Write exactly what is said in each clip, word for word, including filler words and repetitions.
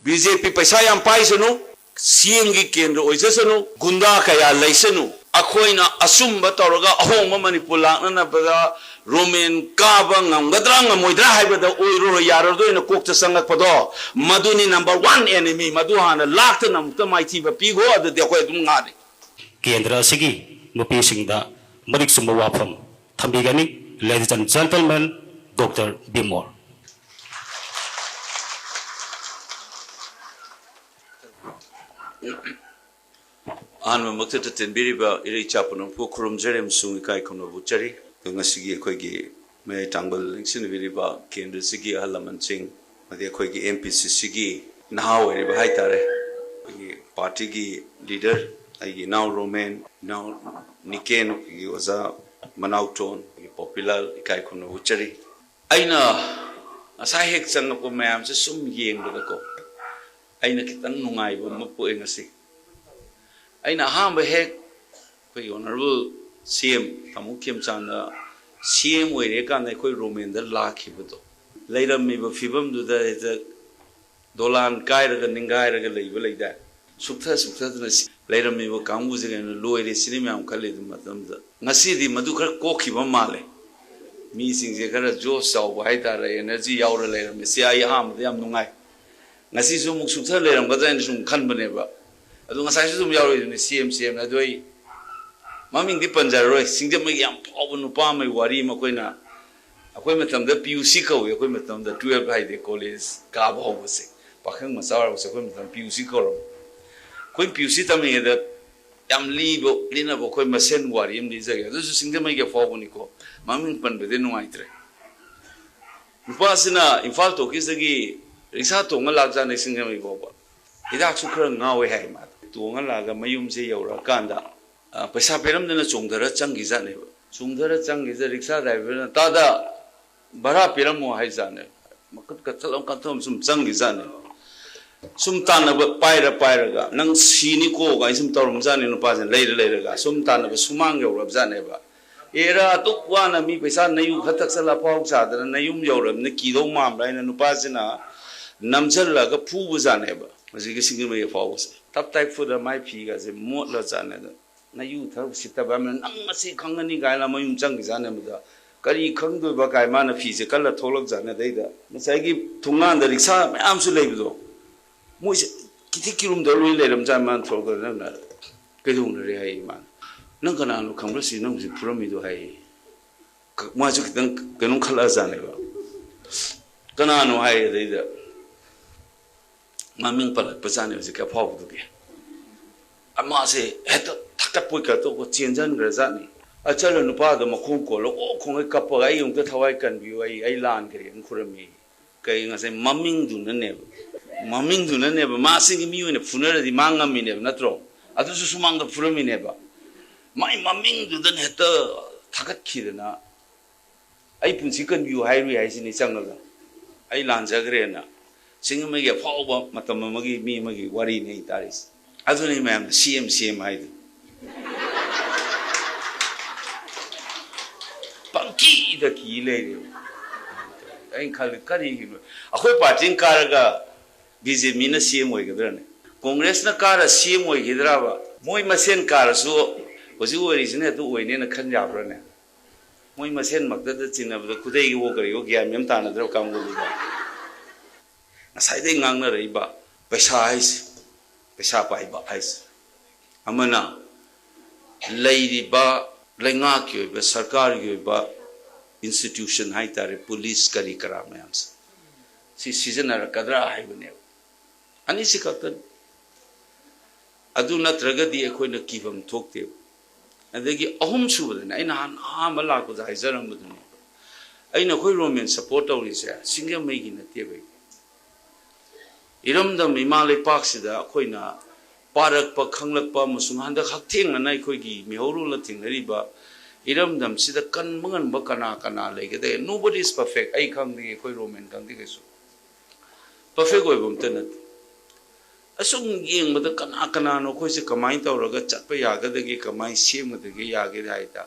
B J ꯄꯤ ꯄꯩꯁꯥ ꯌꯥꯝ ꯄꯥꯏꯁꯅꯨ, ꯁꯤ ꯑꯦꯝꯒꯤ ꯀꯦꯟꯗ꯭ꯔ ꯑꯣꯏꯖꯁꯅꯨ, ꯒꯨꯟꯗꯥ ꯀꯌꯥ ꯂꯩꯁꯅꯨ, ꯑꯩꯈꯣꯏꯅ ꯑꯆꯨꯝꯕ ꯇꯧꯔꯒ ꯑꯍꯣꯡꯕ ꯃꯅꯤꯄꯨꯔ ꯂꯥꯛꯅꯅꯕꯗ ꯔꯣꯃꯦꯟ ꯀꯥꯕ ꯉꯝꯒꯗ꯭ꯔꯥ ꯉꯝꯃꯣꯏꯗ꯭ꯔꯥ ꯍꯥꯏꯕꯗ ꯑꯣꯏꯔꯔꯣꯏ ꯌꯥꯔꯔꯣꯏꯅ ꯀꯣꯛꯇ ꯆꯪꯂꯛꯄꯗꯣ, ꯃꯗꯨꯅꯤ number one enemy꯫ ꯃꯗꯨ ꯍꯥꯟꯅ ꯂꯥꯛꯇꯅ ꯑꯃꯨꯛꯇ ꯃꯥꯏꯊꯤꯕ ꯄꯤꯈꯣ, ꯑꯗꯨꯗꯤ ꯑꯩꯈꯣꯏ ꯑꯗꯨꯝ ꯉꯥꯛꯅꯤ꯫ ꯀꯦꯟꯗ꯭ꯔ ꯑꯁꯤꯒꯤ ꯅꯨꯄꯤꯁꯤꯡꯗ ꯃꯔꯤꯛ ꯆꯨꯝꯕ ꯋꯥꯐꯝ ꯊꯝꯕꯤꯒꯅꯤ꯫ Ladies and gentlemen, Doctor Bimol. ꯑꯍꯥꯟꯕꯃꯛꯇꯗ ꯇꯤꯟꯕꯤꯔꯤꯕ ꯏꯔꯩ ꯏꯆꯥ ꯄꯨꯝꯅꯃꯛꯄꯨ ꯈꯨꯔꯨꯝꯖꯔꯤ ꯑꯃꯁꯨꯡ ꯏꯀꯥꯏ ꯈꯨꯝꯅꯕ ꯎꯠꯆꯔꯤ꯫ ꯑꯗꯣ ꯉꯁꯤꯒꯤ ꯑꯩꯈꯣꯏꯒꯤ ꯃꯌꯥꯏ ꯇꯥꯡꯕꯜ ꯂꯦꯡꯁꯤꯟꯕꯤꯔꯤꯕ ꯀꯦꯟꯗ꯭ꯔꯁꯤꯒꯤ ꯑꯍꯜ ꯂꯃꯟꯁꯤꯡ, ꯑꯃꯗꯤ ꯑꯩꯈꯣꯏꯒꯤ ꯑꯦꯝ ꯄꯤ ꯁꯤ ꯁꯤꯒꯤ ꯅꯍꯥ ꯑꯣꯏꯔꯤꯕ ꯍꯥꯏꯇꯥꯔꯦ, ꯑꯩꯈꯣꯏꯒꯤ ꯄꯥꯔꯇꯤꯒꯤ ꯂꯤꯗꯔ, ꯑꯩꯒꯤ ꯏꯅꯥꯎ ꯔꯣꯃꯦꯟ, ꯏꯅꯥꯎ ꯅꯤꯀꯦꯟ, ꯑꯩꯈꯣꯏꯒꯤ ꯑꯣꯖꯥ ꯃꯅꯥꯎꯇꯣꯟ, ꯑꯩꯈꯣꯏꯒꯤ ꯄꯣꯄꯤꯂꯥꯜ, ꯏꯀꯥꯏ ꯈꯨꯝꯅꯕ ꯎꯠꯆꯔꯤ꯫ ꯑꯩꯅ ꯉꯁꯥꯏ ꯍꯦꯛ ꯆꯪꯉꯛꯄ ꯃꯌꯥꯝꯁꯦ ꯁꯨꯝ ꯌꯦꯡꯕꯗꯀꯣ, ꯑꯩꯅ ꯈꯤꯇꯪ ꯅꯨꯡꯉꯥꯏꯕ ꯑꯃ ꯄꯣꯛꯑꯦ ꯉꯁꯤ꯫ ꯑꯩꯅ ꯑꯍꯥꯟꯕ ꯍꯦꯛ ꯑꯩꯈꯣꯏꯒꯤ ꯑꯣꯅꯔꯦꯕꯜ ꯁꯤ ꯑꯦꯝ ꯇꯥꯃꯣ ꯈꯦꯝꯆꯥꯟꯅ ꯁꯤ ꯑꯦꯝ ꯑꯣꯏꯔꯦꯀꯥꯟꯗ ꯑꯩꯈꯣꯏ ꯔꯣꯃꯦꯟꯗ ꯂꯥꯛꯈꯤꯕꯗꯣ, ꯂꯩꯔꯝꯃꯤꯕ ꯐꯤꯕꯝꯗꯨꯗ ꯍꯦꯛꯇ ꯗꯣꯂꯥꯟ ꯀꯥꯏꯔꯒ ꯅꯤꯡꯒꯥꯏꯔꯒ ꯂꯩꯕ ꯂꯩꯗꯥꯏ? ꯁꯨꯛꯊ ꯁꯨꯛꯊꯗꯅ ꯁꯤ-, ꯂꯩꯔꯝꯃꯤꯕ ꯀꯥꯡꯕꯨꯁꯦ ꯀꯩꯅꯣ ꯂꯣꯏꯔꯦ ꯁꯤꯅꯤ ꯃꯌꯥꯝ ꯈꯜꯂꯤ ꯑꯗꯨ ꯃꯇꯝꯗ꯫ ꯉꯁꯤꯗꯤ ꯃꯗꯨ ꯈꯔ ꯀꯣꯛꯈꯤꯕ ꯃꯥꯜꯂꯦ꯫ ꯃꯤꯁꯤꯡꯁꯦ ꯈꯔ ꯖꯣꯁ ꯆꯥꯎꯕ ꯍꯥꯏꯇꯥꯔꯦ, ꯑꯦꯅꯔꯖꯤ ꯌꯥꯎꯔ ꯂꯩꯔꯝꯃꯦ꯫ ꯁꯤ ꯑꯩ ꯑꯍꯥꯟꯕꯗ ꯌꯥꯝ ꯅꯨꯡꯉꯥꯏ꯫ ꯉꯁꯤꯁꯨ ꯑꯃꯨꯛ ꯁꯨꯛꯊ ꯂꯩꯔꯝꯒꯗ꯭ꯔꯥ ꯍꯥꯏꯅ ꯁꯨꯝ ꯈꯟꯕꯅꯦꯕ꯫ ꯑꯗꯨ ꯉꯁꯥꯏꯁꯨ ꯑꯗꯨꯝ ꯌꯥꯎꯔꯤꯗꯨꯅꯤ, ꯁꯤ ꯑꯦꯝ, ꯁꯤ ꯑꯦꯝꯅ꯫ ꯑꯗꯨ ꯑꯩ ꯃꯃꯤꯡꯗꯤ ꯄꯟꯖꯔꯔꯣꯏ꯫ ꯁꯤꯡꯖꯃꯩꯒꯤ ꯌꯥꯝ ꯐꯥꯎꯕ ꯅꯨꯄꯥ ꯑꯃꯒꯤ ꯋꯥꯔꯤ ꯑꯃ ꯑꯩꯈꯣꯏꯅ, ꯑꯩꯈꯣꯏ ꯃꯇꯝꯗ ꯄꯤ ꯌꯨ ꯁꯤ ꯀꯧꯏ, ꯑꯩꯈꯣꯏ ꯃꯇꯝꯗ ꯇꯨꯌꯦꯜꯞ ꯍꯥꯏꯗꯤ ꯀꯣꯂꯦꯖ ꯀꯥꯕ ꯍꯧꯕꯁꯦ, ꯄꯥꯈꯪ ꯃꯆꯥ ꯑꯣꯏꯔꯕꯁꯦ ꯑꯩꯈꯣꯏ ꯃꯇꯝꯗ ꯄꯤ ꯌꯨ ꯁꯤ ꯀꯧꯔꯝꯃꯤ꯫ ꯑꯩꯈꯣꯏ ꯄꯤ ꯌꯨ ꯁꯤ ꯇꯝꯃꯤꯉꯩꯗ ꯌꯥꯝ ꯂꯤꯕ, ꯂꯤꯅꯕ ꯑꯩꯈꯣꯏ ꯃꯁꯦꯟ ꯋꯥꯔꯤ ꯑꯃ ꯂꯤꯖꯒꯦ꯫ ꯑꯗꯨꯁꯨ ꯁꯤꯡꯖꯃꯩꯒꯤ ꯑꯐꯥꯎꯕꯅꯤꯀꯣ, ꯃꯃꯤꯡ ꯄꯟꯕꯗꯤ ꯅꯨꯡꯉꯥꯏꯇ꯭ꯔꯦ꯫ ꯅꯨꯄꯥꯁꯤꯅ ꯏꯝꯐꯥꯜ ꯇꯣꯀꯤꯁꯇꯒꯤ ꯔꯤꯛꯁꯥ ꯇꯣꯡꯉ ꯂꯥꯛꯆꯥꯠꯅꯤ ꯁꯤꯡꯖꯃꯩ ꯐꯥꯎꯕ꯫ ꯍꯤꯗꯥꯛꯁꯨ ꯈꯔ ꯉꯥꯎꯋꯦ ꯍꯥꯏ ꯃꯥꯗꯣ꯫ ꯇꯣꯡꯉ ꯂꯥꯛꯑꯒ ꯃꯌꯨꯝꯁꯦ ꯌꯧꯔꯛꯑꯀꯥꯟꯗ, ꯑ, ꯄꯩꯁꯥ ꯄꯤꯔꯝꯗꯅ ꯆꯣꯡꯊꯔ ꯆꯪꯈꯤꯖꯥꯠꯅꯦꯕ꯫ ꯆꯣꯡꯊꯔ ꯆꯪꯈꯤꯁꯤꯗ ꯔꯤꯛꯁꯥ ꯗ꯭ꯔꯥꯏꯚꯔꯅ, "ꯇꯥꯗ, ꯚꯔꯥ ꯄꯤꯔꯝꯃꯣ" ꯍꯥꯏꯖꯥꯠꯅꯦꯕ꯫ ꯃꯈꯨꯠ ꯀꯠꯊꯠꯂ ꯀꯠꯊꯠꯂ ꯁꯨꯝ ꯆꯪꯈꯤꯖꯥꯠꯅꯦꯕ꯫ ꯁꯨꯝ ꯇꯥꯟꯅꯕ ꯄꯥꯏꯔ ꯄꯥꯏꯔꯒ, "ꯅꯪ ꯁꯤꯅꯤꯀꯣ" ꯀꯥꯏꯅ ꯁꯨꯝ ꯇꯧꯔꯝꯖꯥꯠꯅꯤ ꯅꯨꯄꯥꯁꯦ, ꯂꯩꯔ ꯂꯩꯔꯒ꯫ ꯁꯨꯝ ꯇꯥꯟꯅꯕ ꯁꯨꯃꯥꯡ ꯌꯧꯔꯕꯖꯥꯠꯅꯦꯕ꯫ ꯑꯦꯔꯥ, ꯑꯗꯨꯛ ꯋꯥꯅ ꯃꯤ ꯄꯩꯁꯥ ꯅꯌꯨ ꯈꯔ ꯊꯛꯆꯜꯂ ꯑꯐꯥꯎ ꯁꯥꯗꯅ ꯅꯌꯨꯝ ꯌꯧꯔꯕꯅꯤꯅ ꯀꯤꯗꯧ ꯃꯥꯟꯕ꯭ꯔꯥ ꯍꯥꯏꯅ ꯅꯨꯄꯥꯁꯤꯅ ꯅꯝꯁꯤꯜꯂꯒ ꯐꯨꯕꯖꯥꯠꯅꯦꯕ ꯍꯧꯖꯤꯛꯀꯤ ꯁꯤꯡꯖꯃꯩ ꯑꯐꯥꯎꯕꯁꯦ꯫ ꯇꯞ ꯇꯥꯏ ꯐꯨꯗ ꯃꯥꯏ ꯐꯤꯒꯁꯦ ꯃꯣꯠꯂꯖꯥꯠꯅꯦ꯫ ꯑꯗ "ꯅꯌꯨ ꯊꯛ ꯁꯤꯠꯇꯕ ꯑꯃꯅ ꯅꯪ ꯃꯁꯤ ꯈꯪꯒꯅꯤ" ꯀꯥꯏꯅ ꯃꯌꯨꯝ ꯆꯪꯈꯤꯖꯥꯠꯅꯦ꯫ ꯑꯗꯨꯗ "ꯀꯔꯤ ꯈꯪꯗꯣꯏꯕ" ꯀꯥꯏ ꯃꯥꯅ ꯐꯤꯁꯦ ꯀꯜꯂ ꯊꯣꯛꯂꯛꯖꯥꯠꯅꯦ꯫ ꯑꯗꯩꯗ ꯉꯁꯥꯏꯒꯤ ꯊꯣꯡꯒꯥꯟꯗ ꯔꯤꯛꯁꯥ ꯃꯌꯥꯝꯁꯨ ꯂꯩꯕꯗꯣ, ꯃꯣꯏꯁꯦ ꯀꯤꯊꯤ ꯀꯤꯔꯨꯝꯗ ꯂꯣꯏ ꯂꯩꯔꯝꯖꯥꯠꯅꯦ꯫ ꯃꯥꯅ ꯊꯣꯛꯂꯛꯄꯗ "ꯅꯪꯅ ꯀꯩꯗꯧꯅꯔꯦ?" ꯍꯥꯏꯌꯦ꯫ ꯃꯥꯅ "ꯅꯪ ꯀꯅꯥꯅꯣ ꯈꯪꯕ꯭ꯔꯥ ꯁꯤ ꯅꯪ ꯍꯧꯖꯤꯛ ꯐꯨꯔꯝꯃꯤꯗꯣ?" ꯍꯥꯏꯌꯦ꯫ ꯃꯥꯁꯨ ꯈꯤꯇꯪ ꯀꯩꯅꯣꯝ ꯈꯜꯂꯛꯑꯖꯥꯠꯅꯦꯕ꯫ "ꯀꯅꯥꯅꯣ?" ꯍꯥꯏ꯫ ꯑꯗꯩꯗ ꯃꯃꯤꯡ ꯄꯜꯂꯛꯄꯖꯥꯠꯅꯦ ꯍꯧꯖꯤꯛꯀꯤ ꯑꯐꯥꯎꯕꯗꯨꯒꯤ꯫ ꯑ, ꯃꯥꯁꯦ ꯍꯦꯛꯇ ꯊꯛꯀꯠꯄꯣꯏ ꯀꯩꯅꯣ ꯇꯧꯕ ꯆꯦꯟꯖꯟꯈ꯭ꯔꯖꯥꯠꯅꯤ꯫ ꯑ, ꯆꯠꯂ ꯅꯨꯄꯥꯗꯣ ꯃꯈꯣꯡ ꯀꯣꯜꯂ ꯑꯣ ꯈꯣꯡꯉꯩ ꯀꯞꯄꯒ "ꯑꯩ ꯑꯃꯨꯛꯇ ꯊꯋꯥꯏ ꯀꯟꯕꯤꯌꯨ, ꯑꯩ, ꯑꯩ ꯂꯥꯟꯈ꯭ꯔꯦꯅ" ꯈꯨꯔꯝꯃꯤ꯫ ꯀꯩ ꯉꯁꯥꯏ ꯃꯃꯤꯡꯗꯨꯅꯅꯦꯕ, ꯃꯃꯤꯡꯗꯨꯅꯅꯦꯕ꯫ ꯃꯥꯁꯤꯒꯤ ꯃꯤ ꯑꯣꯏꯅ ꯐꯨꯅꯔꯗꯤ ꯃꯥ ꯉꯝꯃꯤꯅꯦꯕ, ꯅꯠꯇ꯭ꯔꯣ? ꯑꯗꯨꯁꯨ ꯁꯨꯃꯥꯡꯗ ꯐꯨꯔꯝꯃꯤꯅꯦꯕ꯫ ꯃꯥꯏ ꯃꯃꯤꯡꯗꯨꯗꯅ ꯍꯦꯛꯇ ꯊꯥꯒꯠꯈꯤꯗꯅ "ꯑꯩ ꯄꯨꯟꯁꯤ ꯀꯟꯕꯤꯌꯨ" ꯍꯥꯏꯔꯨꯏ ꯍꯥꯏꯁꯤꯅꯤ ꯆꯪꯉꯒ꯫ "ꯑꯩ ꯂꯥꯟꯖꯈ꯭ꯔꯦꯅ"꯫ ꯁꯤꯡꯖꯃꯩꯒꯤ ꯑꯐꯥꯎꯕ ꯃꯇꯝ ꯑꯃꯒꯤ ꯃꯤ ꯑꯃꯒꯤ ꯋꯥꯔꯤꯅꯤ ꯑꯩ ꯇꯥꯔꯤꯁꯦ꯫ ꯑꯗꯨꯅꯤ ꯃꯌꯥꯝꯅ "ꯁꯤ ꯑꯦꯝ, ꯁꯤ ꯑꯦꯝ" ꯍꯥꯏꯗꯣ꯫ ꯄꯪꯀꯤꯗ ꯀꯤ ꯂꯩꯔꯦ꯫ ꯑꯩꯅ ꯈꯜꯂꯤ, "ꯀꯔꯤꯒꯤꯅꯣ? ꯑꯩꯈꯣꯏ ꯄꯥꯔꯇꯤꯅ ꯀꯥꯔꯒ ꯕꯤ ꯖꯦ ꯄꯤꯅ ꯁꯤ ꯑꯦꯝ ꯑꯣꯏꯒꯗ꯭ꯔꯅꯦ? ꯀꯣꯡꯒ꯭ꯔꯦꯁꯅ ꯀꯥꯔ ꯁꯤ ꯑꯦꯝ ꯑꯣꯏꯈꯤꯗ꯭ꯔꯕ? ꯃꯣꯏ ꯃꯁꯦꯟ ꯀꯥꯔꯁꯨ ꯍꯧꯖꯤꯛ ꯑꯣꯏꯔꯤꯁꯤꯅ ꯑꯗꯨ ꯑꯣꯏꯅꯦꯅ ꯈꯟ ꯌꯥꯕ꯭ꯔꯥꯅꯦ?" ꯃꯣꯏ ꯃꯁꯦꯟꯃꯛꯇꯗ ꯆꯤꯟꯅꯕꯗ ꯈꯨꯗꯩꯒꯤꯋꯣ ꯀꯔꯤꯋꯣ ꯒ꯭ꯌꯥꯟ ꯃꯦꯟ ꯇꯥꯅꯗ꯭ꯔꯕ ꯀꯥꯡꯕꯨꯅꯤꯗ꯫ ꯉꯁꯥꯏꯗꯩ ꯉꯥꯡꯅꯔꯛꯏꯕ ꯄꯩꯁꯥ ꯍꯥꯏꯁꯦ, ꯄꯩꯁꯥ ꯄꯥꯏꯕ ꯍꯥꯏꯁꯦ, ꯑꯃꯅ ꯂꯩꯔꯤꯕ ꯂꯩꯉꯥꯛꯀꯤ ꯑꯣꯏꯕ, ꯁꯔꯀꯥꯔꯒꯤ ꯑꯣꯏꯕ institution ꯍꯥꯏ ꯇꯥꯔꯦ, ꯄꯨꯂꯤꯁ ꯀꯔꯤ ꯀꯔꯥ ꯃꯌꯥꯝꯁꯦ, ꯁꯤ ꯁꯤꯖꯤꯟꯅꯔꯛꯀꯗ꯭ꯔꯥ ꯍꯥꯏꯕꯅꯦꯕ꯫ ꯑꯅꯤꯁꯤ ꯈꯛꯇꯅꯤ꯫ ꯑꯗꯨ ꯅꯠꯇ꯭ꯔꯒꯗꯤ ꯑꯩꯈꯣꯏꯅ ꯀꯤꯐꯝ ꯊꯣꯛꯇꯦꯕ꯫ ꯑꯗꯒꯤ ꯑꯍꯨꯝꯁꯨꯕꯗꯅꯦ, ꯑꯩꯅ ꯍꯥꯟ-, ꯑꯍꯥꯟꯕ ꯂꯥꯛꯄꯗ ꯍꯥꯏꯖꯔꯝꯕꯗꯨꯅꯦ, ꯑꯩꯅ ꯑꯩꯈꯣꯏ ꯔꯣꯃꯦꯟ support ꯇꯧꯔꯤꯁꯦ ꯁꯤꯡꯖꯃꯩꯒꯤ ꯅꯠꯇꯦꯕ꯫ ꯑꯩ ꯏꯔꯝꯗꯝ ꯏꯃꯥ ꯂꯩꯄꯥꯛꯁꯤꯗ ꯑꯩꯈꯣꯏꯅ ꯄꯥꯔꯛꯄ, ꯈꯪꯂꯛꯄ ꯑꯃꯁꯨꯡ ꯍꯟꯗꯛ ꯍꯛꯊꯦꯡꯅꯅ ꯑꯩꯈꯣꯏꯒꯤ ꯃꯤꯍꯧꯔꯣꯜꯅ ꯊꯦꯡꯅꯔꯤꯕ ꯏꯔꯝꯗꯝꯁꯤꯗ ꯀꯟꯕ ꯉꯝꯕ ꯀꯅꯥ ꯀꯅꯥ ꯂꯩꯒꯗꯒꯦ? Nobody is perfect꯫ ꯑꯩ ꯈꯪꯗꯦ, ꯑꯩꯈꯣꯏ ꯔꯣꯃꯦꯟ ꯈꯪꯗꯦ, ꯀꯩꯁꯨ perfect ꯑꯣꯏꯕ ꯑꯝꯇ ꯅꯠꯇꯦ꯫ ꯑꯁꯨꯝ ꯌꯦꯡꯕꯗ ꯀꯅꯥ ꯀꯅꯥꯅꯣ ꯑꯩꯈꯣꯏꯁꯦ ꯀꯃꯥꯏꯅ ꯇꯧꯔꯒ ꯆꯠꯄ ꯌꯥꯒꯗꯒꯦ, ꯀꯃꯥꯏꯅ ꯁꯦꯝꯒꯗꯒꯦ, ꯌꯥꯒꯦ ꯍꯥꯏꯗ,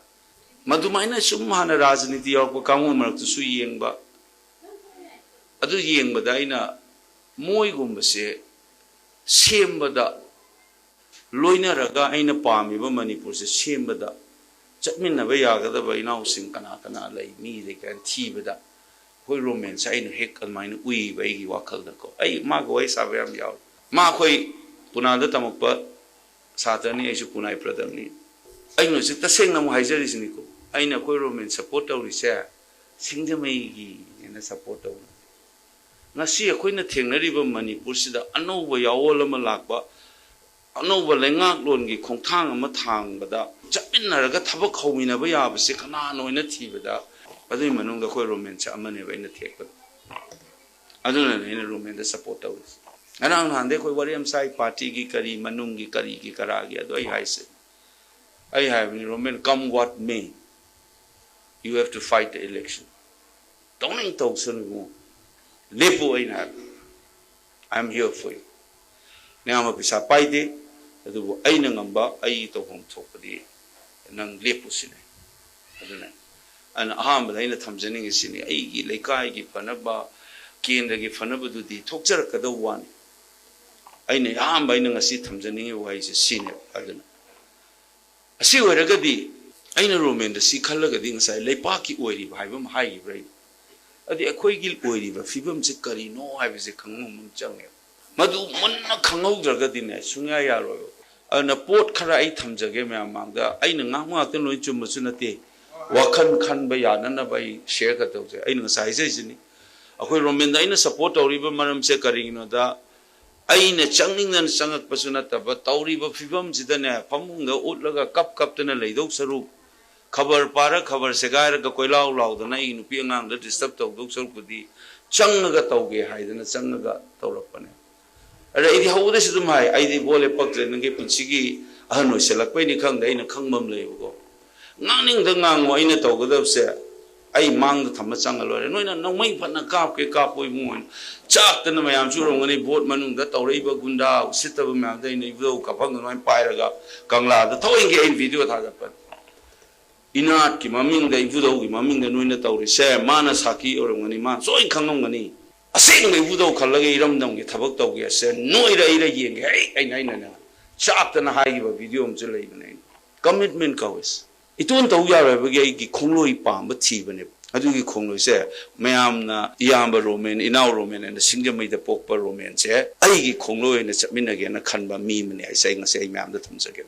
ꯃꯗꯨꯃꯥꯏꯅ ꯁꯨꯝ ꯍꯥꯟꯅ ꯔꯥꯖꯅꯤꯇꯤ ꯌꯥꯎꯔꯛꯄ ꯀꯥꯡꯕꯨ ꯃꯔꯛꯇꯁꯨ ꯌꯦꯡꯕ꯫ ꯑꯗꯨ ꯌꯦꯡꯕꯗ ꯑꯩꯅ ꯃꯣꯏꯒꯨꯝꯕꯁꯦ ꯁꯦꯝꯕꯗ, ꯂꯣꯏꯅꯔꯒ ꯑꯩꯅ ꯄꯥꯝꯃꯤꯕ ꯃꯅꯤꯄꯨꯔꯁꯦ ꯁꯦꯝꯕꯗ ꯆꯠꯃꯤꯟꯅꯕ ꯌꯥꯒꯗꯕ ꯏꯅꯥꯎꯁꯤꯡ ꯀꯅꯥ ꯀꯅꯥ ꯂꯩ, ꯃꯤ ꯂꯩ ꯀꯥꯏꯅ ꯊꯤꯕꯗ ꯑꯩꯈꯣꯏ ꯔꯣꯃꯦꯟꯁꯦ ꯑꯩꯅ ꯍꯦꯛ ꯑꯗꯨꯃꯥꯏꯅ ꯎꯏꯕ ꯑꯩꯒꯤ ꯋꯥꯈꯜꯗꯀꯣ꯫ ꯑꯩ ꯃꯥꯒ ꯋꯥꯔꯤ ꯁꯥꯕ ꯌꯥꯝ ꯌꯥꯎꯔꯦ꯫ ꯃꯥ ꯑꯩꯈꯣꯏ ꯄꯨꯅꯥꯗ ꯇꯝꯃꯛꯄ ꯁꯥꯇ꯭ꯔꯅꯤ, ꯑꯩꯁꯨ ꯄꯨꯅꯥꯏ ꯄ꯭ꯔꯗꯛꯅꯤ꯫ ꯑꯩꯅ ꯍꯧꯖꯤꯛ ꯇꯁꯦꯡꯅ ꯑꯃꯨꯛ ꯍꯥꯏꯖꯔꯤꯁꯤꯅꯤꯀꯣ, ꯑꯩꯅ ꯑꯩꯈꯣꯏ ꯔꯣꯃꯦꯟ ꯁꯞꯄꯣꯔꯠ ꯇꯧꯔꯤꯁꯦ ꯁꯤꯡꯖꯃꯩꯒꯤꯅꯦꯅ ꯁꯞꯄꯣꯔꯠ ꯇꯧꯕ꯫ ꯉꯁꯤ ꯑꯩꯈꯣꯏꯅ ꯊꯦꯡꯅꯔꯤꯕ ꯃꯅꯤꯄꯨꯔꯁꯤꯗ ꯑꯅꯧꯕ ꯌꯥꯑꯣꯜ ꯑꯃ ꯂꯥꯛꯄ, ꯑꯅꯧꯕ ꯂꯩꯉꯥꯛꯂꯣꯟꯒꯤ ꯈꯣꯡꯊꯥꯡ ꯑꯃ ꯊꯥꯡꯕꯗ ꯆꯠꯃꯤꯟꯅꯔꯒ ꯊꯕꯛ ꯍꯧꯃꯤꯟꯅꯕ ꯌꯥꯕꯁꯦ ꯀꯅꯥꯅꯣ ꯍꯥꯏꯅ ꯊꯤꯕꯗ, ꯑꯗꯨꯒꯤ ꯃꯅꯨꯡꯗ ꯑꯩꯈꯣꯏ ꯔꯣꯃꯦꯟꯁꯦ ꯑꯃꯅꯦꯕ ꯑꯩꯅ ꯊꯦꯛꯄꯗ꯫ ꯑꯗꯨꯅꯅꯦ ꯑꯩꯅ ꯔꯣꯃꯦꯟꯗ ꯁꯞꯄꯣꯔꯠ ꯇꯧꯔꯤꯁꯦ꯫ ꯉꯔꯥꯡ ꯅꯍꯥꯟꯗꯩ ꯑꯩꯈꯣꯏ ꯋꯥꯔꯤ ꯌꯥꯝ ꯁꯥꯏ, ꯄꯥꯔꯇꯤꯒꯤ ꯀꯔꯤ, ꯃꯅꯨꯡꯒꯤ ꯀꯔꯤꯒꯤ ꯀꯔꯥꯒꯤ, ꯑꯗꯨ ꯑꯩ ꯍꯥꯏꯁꯦ꯫ ꯑꯩ ꯍꯥꯏꯕꯅꯤ, "Roman, come what may, you have to fight the election." ꯇꯧꯅꯤꯡ ꯇꯧꯁꯅꯨ ꯏꯕꯨꯡꯉꯣ, ꯂꯦꯞꯄꯨ꯫ ꯑꯩꯅ ꯍꯥꯏꯕ, "I am here for you." ꯅꯌꯥꯝꯕ ꯄꯩꯁꯥ ꯄꯥꯏꯗꯦ, ꯑꯗꯨꯕꯨ ꯑꯩꯅ ꯉꯝꯕ, ꯑꯩ ꯇꯧꯐꯝ ꯊꯣꯛꯄꯗꯤ ꯅꯪ ꯂꯦꯞꯄꯨ ꯁꯤꯅꯦ꯫ ꯑꯗꯨꯅ ꯑꯩꯅ ꯑꯍꯥꯟꯕꯗ ꯑꯩꯅ ꯊꯝꯖꯅꯤꯡꯉꯤ ꯁꯤꯅꯤ, ꯑꯩꯒꯤ ꯂꯩꯀꯥꯏꯒꯤ ꯐꯅꯕ, ꯀꯦꯟꯗ꯭ꯔꯒꯤ ꯐꯅꯕꯗꯨꯗꯤ ꯊꯣꯛꯆꯔꯛꯀꯗꯧꯕ ꯋꯥꯅꯤ꯫ ꯑꯩꯅ ꯑꯍꯥꯟꯕ ꯑꯩꯅ ꯉꯁꯤ ꯊꯝꯖꯅꯤꯡꯉꯤꯕ ꯋꯥꯍꯩꯁꯦ ꯁꯤꯅꯦꯕ꯫ ꯑꯗꯨꯅ ꯑꯁꯤ ꯑꯣꯏꯔꯒꯗꯤ ꯑꯩꯅ ꯔꯣꯃꯦꯟꯗ ꯁꯤ ꯈꯜꯂꯒꯗꯤ ꯉꯁꯥꯏ ꯂꯩꯄꯥꯛꯀꯤ ꯑꯣꯏꯔꯤꯕ ꯍꯥꯏꯕ ꯑꯃ ꯍꯥꯏꯈꯤꯕ꯭ꯔꯥ ꯑꯩꯅ? ꯑꯗꯨꯗꯤ ꯑꯩꯈꯣꯏꯒꯤ ꯑꯣꯏꯔꯤꯕ ꯐꯤꯕꯝꯁꯦ ꯀꯔꯤꯅꯣ ꯍꯥꯏꯕꯁꯦ ꯈꯪꯕ ꯑꯃ ꯆꯪꯉꯦꯕ꯫ ꯃꯗꯨ ꯃꯨꯟꯅ ꯈꯪꯍꯧꯗ꯭ꯔꯒꯗꯤꯅꯦ, ꯁꯨꯡꯌꯥ ꯌꯥꯔꯣꯏꯕ꯫ ꯑꯗꯨꯅ ꯄꯣꯠ ꯈꯔ ꯑꯩ ꯊꯝꯖꯒꯦ ꯃꯌꯥꯝ ꯃꯥꯡꯗ꯫ ꯑꯩꯅ ꯉꯥꯡꯕ ꯉꯥꯛꯇ ꯂꯣꯏ ꯆꯨꯝꯕꯁꯨ ꯅꯠꯇꯦ꯫ ꯋꯥꯈꯜ ꯈꯟꯕ ꯌꯥꯅꯅꯕ ꯑꯩ ꯁꯤꯌꯔ ꯈꯔ ꯇꯧꯖꯩ꯫ ꯑꯩꯅ ꯉꯁꯥꯏ ꯍꯥꯏꯖꯔꯤꯁꯤꯅꯤ, ꯑꯩꯈꯣꯏ ꯔꯣꯃꯦꯟꯗ ꯑꯩꯅ ꯁꯞꯄꯣꯔꯠ ꯇꯧꯔꯤꯕ ꯃꯔꯝꯁꯦ ꯀꯔꯤꯒꯤꯅꯣꯗ, ꯑꯩꯅ ꯆꯪꯅꯤꯡꯗꯅ ꯆꯪꯉꯛꯄꯁꯨ ꯅꯠꯇꯕ, ꯇꯧꯔꯤꯕ ꯐꯤꯕꯝꯁꯤꯗꯅꯦ, ꯐꯃꯨꯡꯗ ꯎꯠꯂꯒ ꯀꯞ ꯀꯞꯇꯅ ꯂꯩꯗꯧ ꯁꯔꯨꯛ, ꯈꯕꯔ ꯄꯥꯔ ꯈꯕꯔ ꯁꯦꯒꯥꯏꯔꯒ ꯀꯣꯏꯂꯥꯎ ꯂꯥꯎꯗꯅ ꯑꯩꯒꯤ ꯅꯨꯄꯤ ꯑꯉꯥꯡꯗ ꯗꯤꯁꯇꯔꯕ ꯇꯧꯗꯧ ꯁꯔꯨꯛꯄꯨꯗꯤ, ꯆꯪꯉꯒ ꯇꯧꯒꯦ ꯍꯥꯏꯗꯅ ꯆꯪꯉꯒ ꯇꯧꯔꯛꯄꯅꯦ꯫ ꯑꯗ ꯑꯩꯗꯤ ꯍꯧꯕꯗꯩꯁꯨ ꯑꯗꯨꯝ ꯍꯥꯏ, "ꯑꯩꯗꯤ ꯚꯣꯠ ꯂꯦꯞꯄꯛꯇ꯭ꯔꯦ, ꯅꯪꯒꯤ ꯄꯨꯟꯁꯤꯒꯤ ꯑꯍꯟ ꯑꯣꯏꯁꯜꯂꯛꯄꯩꯅꯤ ꯈꯪꯗꯦ, ꯑꯩꯅ ꯈꯪꯕ ꯑꯃ ꯂꯩꯌꯦꯕꯀꯣ꯫ ꯉꯥꯡꯅꯤꯡꯗ ꯉꯥꯡꯉꯣ, ꯑꯩꯅ ꯇꯧꯒꯗꯕꯁꯦ ꯑꯩ ꯃꯥꯡꯗ ꯊꯝꯃ ꯆꯪꯉ ꯂꯣꯏꯔꯦ꯫ ꯅꯣꯏꯅ ꯅꯣꯡꯃꯩ ꯐꯅ ꯀꯥꯞꯀꯦ ꯀꯥꯞꯄꯣ ꯏꯕꯨꯡꯉꯣ, ꯆꯥꯛꯇꯅ ꯃꯌꯥꯝꯁꯨ ꯎꯔꯝꯒꯅꯤ, ꯚꯣꯠ ꯃꯅꯨꯡꯗ ꯇꯧꯔꯛꯏꯕ ꯒꯨꯟꯗꯥ ꯎꯁꯤꯠꯇꯕ ꯃꯌꯥꯝꯗ ꯑꯩꯅ ꯏꯕꯨꯙꯧ ꯀꯥꯐꯝꯗ ꯑꯗꯨꯃꯥꯏꯅ ꯄꯥꯏꯔꯒ ꯀꯪꯂꯥꯗ ꯊꯑꯣꯏꯒꯤ ꯑꯩꯅ ꯚꯤꯗꯤꯑꯣ ꯊꯥꯒꯠꯄꯅꯤ꯫ ꯏꯅꯥꯠꯀꯤ ꯃꯃꯤꯡꯗ, ꯏꯕꯨꯙꯧꯒꯤ ꯃꯃꯤꯡꯗ ꯅꯣꯏꯅ ꯇꯧꯔꯤꯁꯦ ꯃꯥꯅ ꯁꯥꯈꯤ ꯑꯣꯏꯔꯝꯒꯅꯤ, ꯃꯥꯅ ꯂꯣꯏ ꯈꯪꯉꯝꯒꯅꯤ꯫ ꯑꯁꯦꯡꯕ ꯏꯕꯨꯙꯧ ꯈꯜꯂꯒ ꯏꯔꯝꯗꯝꯒꯤ ꯊꯕꯛ ꯇꯧꯒꯦ, ꯑꯁꯦ ꯅꯣꯏꯔ ꯑꯩꯔ ꯌꯦꯡꯒꯦ, ꯍꯦꯛ ꯑꯩꯅ ꯑꯩꯅꯅꯦ ꯆꯥꯛꯇꯅ ꯍꯥꯏꯈꯤꯕ ꯚꯤꯗꯤꯑꯣ ꯑꯃꯁꯨ ꯂꯩꯕꯅꯦ꯫ ꯑꯩꯅ ꯀꯃꯤꯠꯃꯦꯟ ꯀꯧꯏ꯫ ꯏꯇꯣꯟ ꯇꯧ ꯌꯥꯔꯣꯏ ꯍꯥꯏꯕꯒꯤ ꯑꯩꯒꯤ ꯈꯣꯡꯂꯣꯏ ꯄꯥꯝꯕ ꯊꯤꯕꯅꯦꯕ꯫ ꯑꯗꯨꯒꯤ ꯈꯣꯡꯂꯣꯏꯁꯦ ꯃꯌꯥꯝꯅ ꯏꯌꯥꯝꯕ ꯔꯣꯃꯦꯟ, ꯏꯅꯥꯎ ꯔꯣꯃꯦꯟ ꯍꯥꯏꯅ ꯁꯤꯡꯖꯃꯩꯗ ꯄꯣꯛꯄ ꯔꯣꯃꯦꯟꯁꯦ ꯑꯩꯒꯤ ꯈꯣꯡꯂꯣꯏ ꯑꯣꯏꯅ ꯆꯠꯃꯤꯟꯅꯒꯦꯅ ꯈꯟꯕ ꯃꯤ ꯑꯃꯅꯤ ꯍꯥꯏꯁꯦ ꯑꯩ ꯉꯁꯤ ꯑꯩ ꯃꯌꯥꯝꯗ ꯊꯝꯖꯒꯦ꯫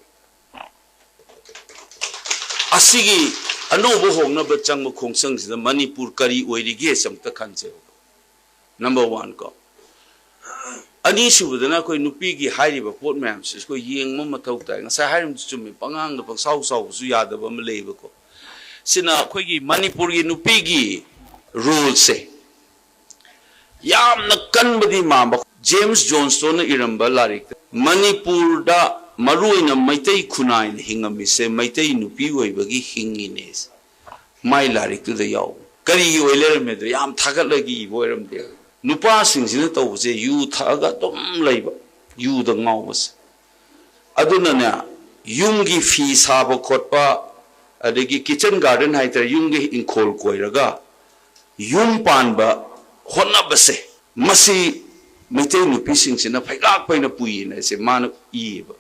ꯑꯁꯤꯒꯤ ꯑꯅꯧꯕ ꯍꯣꯡꯅꯕ ꯆꯪꯕ ꯈꯣꯡꯆꯪꯁꯤꯗ ꯃꯅꯤꯄꯨꯔ ꯀꯔꯤ ꯑꯣꯏꯔꯤꯒꯦ ꯑꯝꯇ ꯈꯟꯁꯦꯕ꯫ ꯅꯝꯕꯔ ꯋꯥꯟ ꯀꯣ꯫ ꯑꯅꯤꯁꯨꯕꯗꯅ ꯑꯩꯈꯣꯏ ꯅꯨꯄꯤꯒꯤ ꯍꯥꯏꯔꯤꯕ ꯄꯣꯠ ꯃꯌꯥꯝꯁꯤ ꯑꯩꯈꯣꯏ ꯌꯦꯡꯕ ꯃꯊꯧ ꯇꯥꯏ꯫ ꯉꯁꯥꯏ ꯍꯥꯏꯔꯤꯕꯗꯨ ꯆꯨꯝꯃꯤ, ꯄꯉꯥꯡꯗ ꯄꯪꯁꯥꯎ ꯁꯥꯎꯕꯁꯨ ꯌꯥꯗꯕ ꯑꯃ ꯂꯩꯌꯦꯕꯀꯣ꯫ ꯁꯤꯅ ꯑꯩꯈꯣꯏꯒꯤ ꯃꯅꯤꯄꯨꯔꯒꯤ ꯅꯨꯄꯤꯒꯤ ꯔꯣꯜꯁꯦ ꯌꯥꯝꯅ ꯀꯟꯕꯗꯤ ꯃꯥꯟꯕ꯫ ꯖꯦꯝꯁ ꯖꯣꯟꯁꯇꯣꯟꯅ ꯏꯔꯝꯕ ꯂꯥꯏꯔꯤꯛꯇ ꯃꯅꯤꯄꯨꯔꯗ ꯃꯔꯨꯑꯣꯏꯅ ꯃꯩꯇꯩ ꯈꯨꯟꯅꯥꯏꯅ ꯍꯤꯡꯉꯝꯃꯤꯁꯦ ꯃꯩꯇꯩ ꯅꯨꯄꯤ ꯑꯣꯏꯕꯒꯤ ꯍꯤꯡꯉꯤꯅꯦ꯫ ꯃꯥꯏ ꯂꯥꯏꯔꯤꯛꯇꯨꯗ ꯌꯥꯎꯕ꯫ ꯀꯔꯤꯒꯤ ꯑꯣꯏ ꯂꯩꯔꯝꯃꯦꯗꯣ? ꯌꯥꯝ ꯊꯥꯒꯠꯂꯒ ꯏꯕ ꯑꯣꯏꯔꯝꯗꯦꯕ꯫ ꯅꯨꯄꯥꯁꯤꯡꯁꯤꯅ ꯇꯧꯕꯁꯦ ꯌꯨ ꯊꯛꯑꯒ ꯑꯗꯨꯝ ꯂꯩꯕ, ꯌꯨꯗ ꯉꯥꯎꯕꯁꯦ꯫ ꯑꯗꯨꯅꯅꯦ, ꯌꯨꯝꯒꯤ ꯐꯤ ꯁꯥꯕ ꯈꯣꯠꯄ, ꯑꯗꯒꯤ ꯀꯤꯠꯆꯟ ꯒꯥꯔꯗꯦꯟ ꯍꯥꯏꯇꯥꯔꯦ, ꯌꯨꯝꯒꯤ ꯏꯪꯈꯣꯜ ꯀꯣꯏꯔꯒ ꯌꯨꯝ ꯄꯥꯟꯕ ꯍꯣꯠꯅꯕꯁꯦ, ꯃꯁꯤ ꯃꯩꯇꯩ ꯅꯨꯄꯤꯁꯤꯡꯁꯤꯅ ꯐꯩꯒꯥꯛ ꯐꯩꯅ ꯄꯨꯏꯌꯦꯅ ꯍꯥꯏꯁꯦ ꯃꯥꯅ ꯏꯌꯦꯕ꯫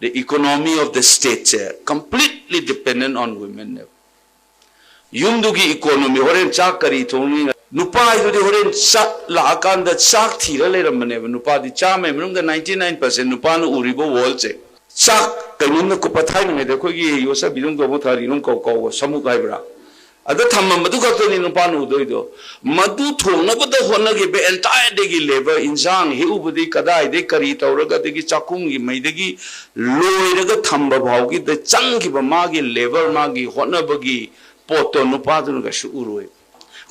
The economy of the stateꯁꯦ completely dependent on womenꯅꯦꯕ꯫ ꯌꯨꯝꯗꯨꯒꯤ ꯏꯀꯣꯅꯣꯃꯤ, ꯍꯣꯔꯦꯟ ꯆꯥꯛ ꯀꯔꯤ ꯊꯣꯡꯅꯤ, ꯅꯨꯄꯥ ꯍꯥꯏꯗꯨꯗꯤ ꯍꯣꯔꯦꯟ ꯆꯥꯛ ꯂꯥꯛꯑꯀꯥꯟꯗ ꯆꯥꯛ ꯊꯤꯔ ꯂꯩꯔꯝꯕꯅꯦꯕ꯫ ꯅꯨꯄꯥꯗꯤ ꯆꯥꯝꯃꯩ ꯃꯅꯨꯡꯗ ninety nine percent ꯅꯨꯄꯥꯅ ꯎꯔꯤꯕ worldꯁꯦ꯫ ꯆꯥꯛ ꯀꯩꯅꯣꯝꯅ ꯀꯨꯞꯄ ꯊꯥꯏꯅꯉꯩꯗ ꯑꯩꯈꯣꯏꯒꯤ ꯌꯣꯠꯁꯕꯤꯗꯧ ꯇꯧꯕ ꯊꯥꯔꯤꯅꯨꯡ ꯀꯧ ꯀꯧꯕ ꯁꯃꯨꯛ ꯍꯥꯏꯕ꯭ꯔꯥ? ꯑꯗ ꯊꯝꯃꯝꯕꯗꯨ ꯈꯛꯇꯅꯤ ꯅꯨꯄꯥꯅ ꯎꯗꯣꯏꯗꯣ꯫ ꯃꯗꯨ ꯊꯣꯡꯅꯕꯗ ꯍꯣꯠꯅꯈꯤꯕ entire dayꯒꯤ labor, ꯏꯟꯁꯥꯡ ꯍꯦꯛꯎꯕꯗꯒꯤ ꯀꯗꯥꯏꯗꯒꯤ ꯀꯔꯤ ꯇꯧꯔꯒ, ꯑꯗꯒꯤ ꯆꯥꯛꯈꯨꯝꯒꯤ ꯃꯩꯗꯒꯤ ꯂꯣꯏꯔꯒ ꯊꯝꯕ ꯐꯥꯎꯒꯤꯗ ꯆꯪꯈꯤꯕ ꯃꯥꯒꯤ labor, ꯃꯥꯒꯤ ꯍꯣꯠꯅꯕꯒꯤ ꯄꯣꯠꯇꯣ ꯅꯨꯄꯥꯗꯨꯅ ꯀꯩꯁꯨ ꯎꯔꯣꯏ꯫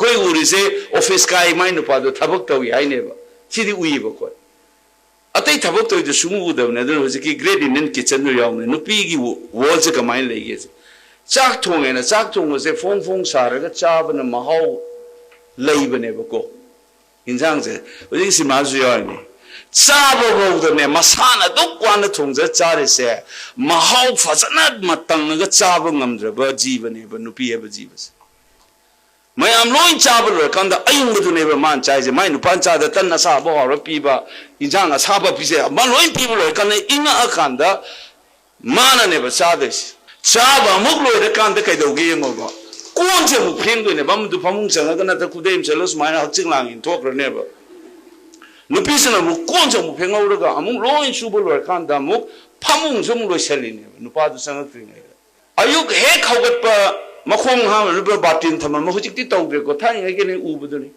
ꯑꯩꯈꯣꯏ ꯎꯔꯤꯁꯦ office ꯀꯥꯏ ꯃꯥꯏ ꯅꯨꯄꯥꯗꯣ ꯊꯕꯛ ꯇꯧꯏ ꯍꯥꯏꯅꯦꯕ꯫ ꯁꯤꯗꯤ ꯎꯏꯌꯦꯕ ꯑꯩꯈꯣꯏ꯫ ꯑꯇꯩ ꯊꯕꯛ ꯇꯧꯔꯤꯗꯣ ꯁꯨꯡꯎ ꯎꯗꯕꯅꯦ꯫ ꯑꯗꯨꯅ ꯍꯧꯖꯤꯛꯀꯤ Great Indian Kitchenꯗꯨ ꯌꯥꯎꯕꯅꯦ꯫ ꯅꯨꯄꯤꯒꯤ worldꯁꯦ ꯀꯃꯥꯏꯅ ꯂꯩꯒꯦꯁꯦ? ꯆꯥꯛ ꯊꯣꯡꯉꯦꯅ, ꯆꯥꯛ ꯊꯣꯡꯕꯁꯦ ꯐꯣꯡ ꯐꯣꯡ ꯁꯥꯔꯒ ꯆꯥꯕꯅ ꯃꯍꯥꯎ ꯂꯩꯕꯅꯦꯕꯀꯣ꯫ ꯏꯟꯁꯥꯡꯁꯦ ꯍꯧꯖꯤꯛ ꯁꯤꯃꯥꯁꯨ ꯌꯥꯎꯔꯤꯅꯦ꯫ ꯆꯥꯕ ꯐꯥꯎꯗꯅꯦ ꯃꯁꯥꯅ ꯑꯗꯨꯛ ꯋꯥꯅ ꯊꯣꯡꯖ ꯆꯥꯔꯤꯁꯦ, ꯃꯍꯥꯎ ꯐꯖꯅ ꯃꯇꯪꯉꯒ ꯆꯥꯕ ꯉꯝꯗ꯭ꯔꯕ ꯖꯤꯕꯅꯦꯕ ꯅꯨꯄꯤ ꯍꯥꯏꯕ ꯖꯤꯕꯁꯦ꯫ ꯃꯌꯥꯝ ꯂꯣꯏ ꯆꯥꯕ ꯂꯣꯏꯔꯀꯥꯟꯗ ꯑꯌꯤꯡꯕꯗꯨꯅꯦꯕ ꯃꯥꯅ ꯆꯥꯏꯁꯦ꯫ ꯃꯥꯏ ꯅꯨꯄꯥꯅ ꯆꯥꯗ ꯇꯟ ꯑꯁꯥꯕ ꯍꯧꯔ ꯄꯤꯕ, ꯏꯟꯖꯥꯡ ꯑꯁꯥꯕ ꯄꯤꯖꯩ, ꯃꯥ ꯂꯣꯏ ꯄꯤꯕ ꯂꯣꯏꯔꯀꯥꯟꯗ ꯏꯪꯉꯛꯑꯀꯥꯟꯗ ꯃꯥꯅꯅꯦꯕ ꯆꯥꯗꯣꯏꯁꯦ꯫ ꯆꯥꯕ ꯑꯃꯨꯛ ꯂꯣꯏꯔꯀꯥꯟꯗ ꯀꯩꯗꯧꯒꯦ ꯌꯦꯡꯉꯣꯕ, ꯀꯣꯟꯁꯦ ꯑꯃꯨꯛ ꯐꯦꯡꯗꯣꯏꯅꯦꯕ꯫ ꯑꯃꯗꯨ ꯐꯃꯨꯡ ꯆꯪꯉꯒ ꯅꯠꯇ꯭ꯔ ꯈꯨꯗꯩ ꯑꯃ ꯆꯠꯂ ꯁꯨꯃꯥꯏꯅ ꯍꯛꯆꯤꯡ ꯂꯥꯡ ꯏꯟꯊꯣꯛꯈ꯭ꯔꯅꯦꯕ꯫ ꯅꯨꯄꯤꯁꯤꯅ ꯑꯃꯨꯛ ꯀꯣꯟꯁꯦ ꯑꯃꯨꯛ ꯐꯦꯡꯍꯧꯔꯒ ꯑꯃꯨꯛ ꯂꯣꯏ ꯁꯨꯕ ꯂꯣꯏꯔꯀꯥꯟꯗ ꯑꯃꯨꯛ ꯐꯃꯨꯡꯁꯨ ꯑꯃꯨꯛ ꯂꯣꯏꯁꯜꯂꯤꯅꯦꯕ ꯅꯨꯄꯥꯗꯨ ꯆꯪꯉꯛꯇ꯭ꯔꯤꯉꯩꯗ꯫ ꯑꯌꯨꯛ ꯍꯦꯛ ꯍꯧꯒꯠꯄ ꯃꯈꯣꯡ ꯍꯥꯝꯅꯅꯕ ꯕꯥꯇꯤꯟ ꯊꯝꯃꯝꯕ, ꯍꯧꯖꯤꯛꯇꯤ ꯇꯧꯗ꯭ꯔꯦꯀꯣ, ꯊꯥꯏꯅꯉꯩꯒꯤꯅꯦ ꯎꯕꯗꯨꯅꯤ꯫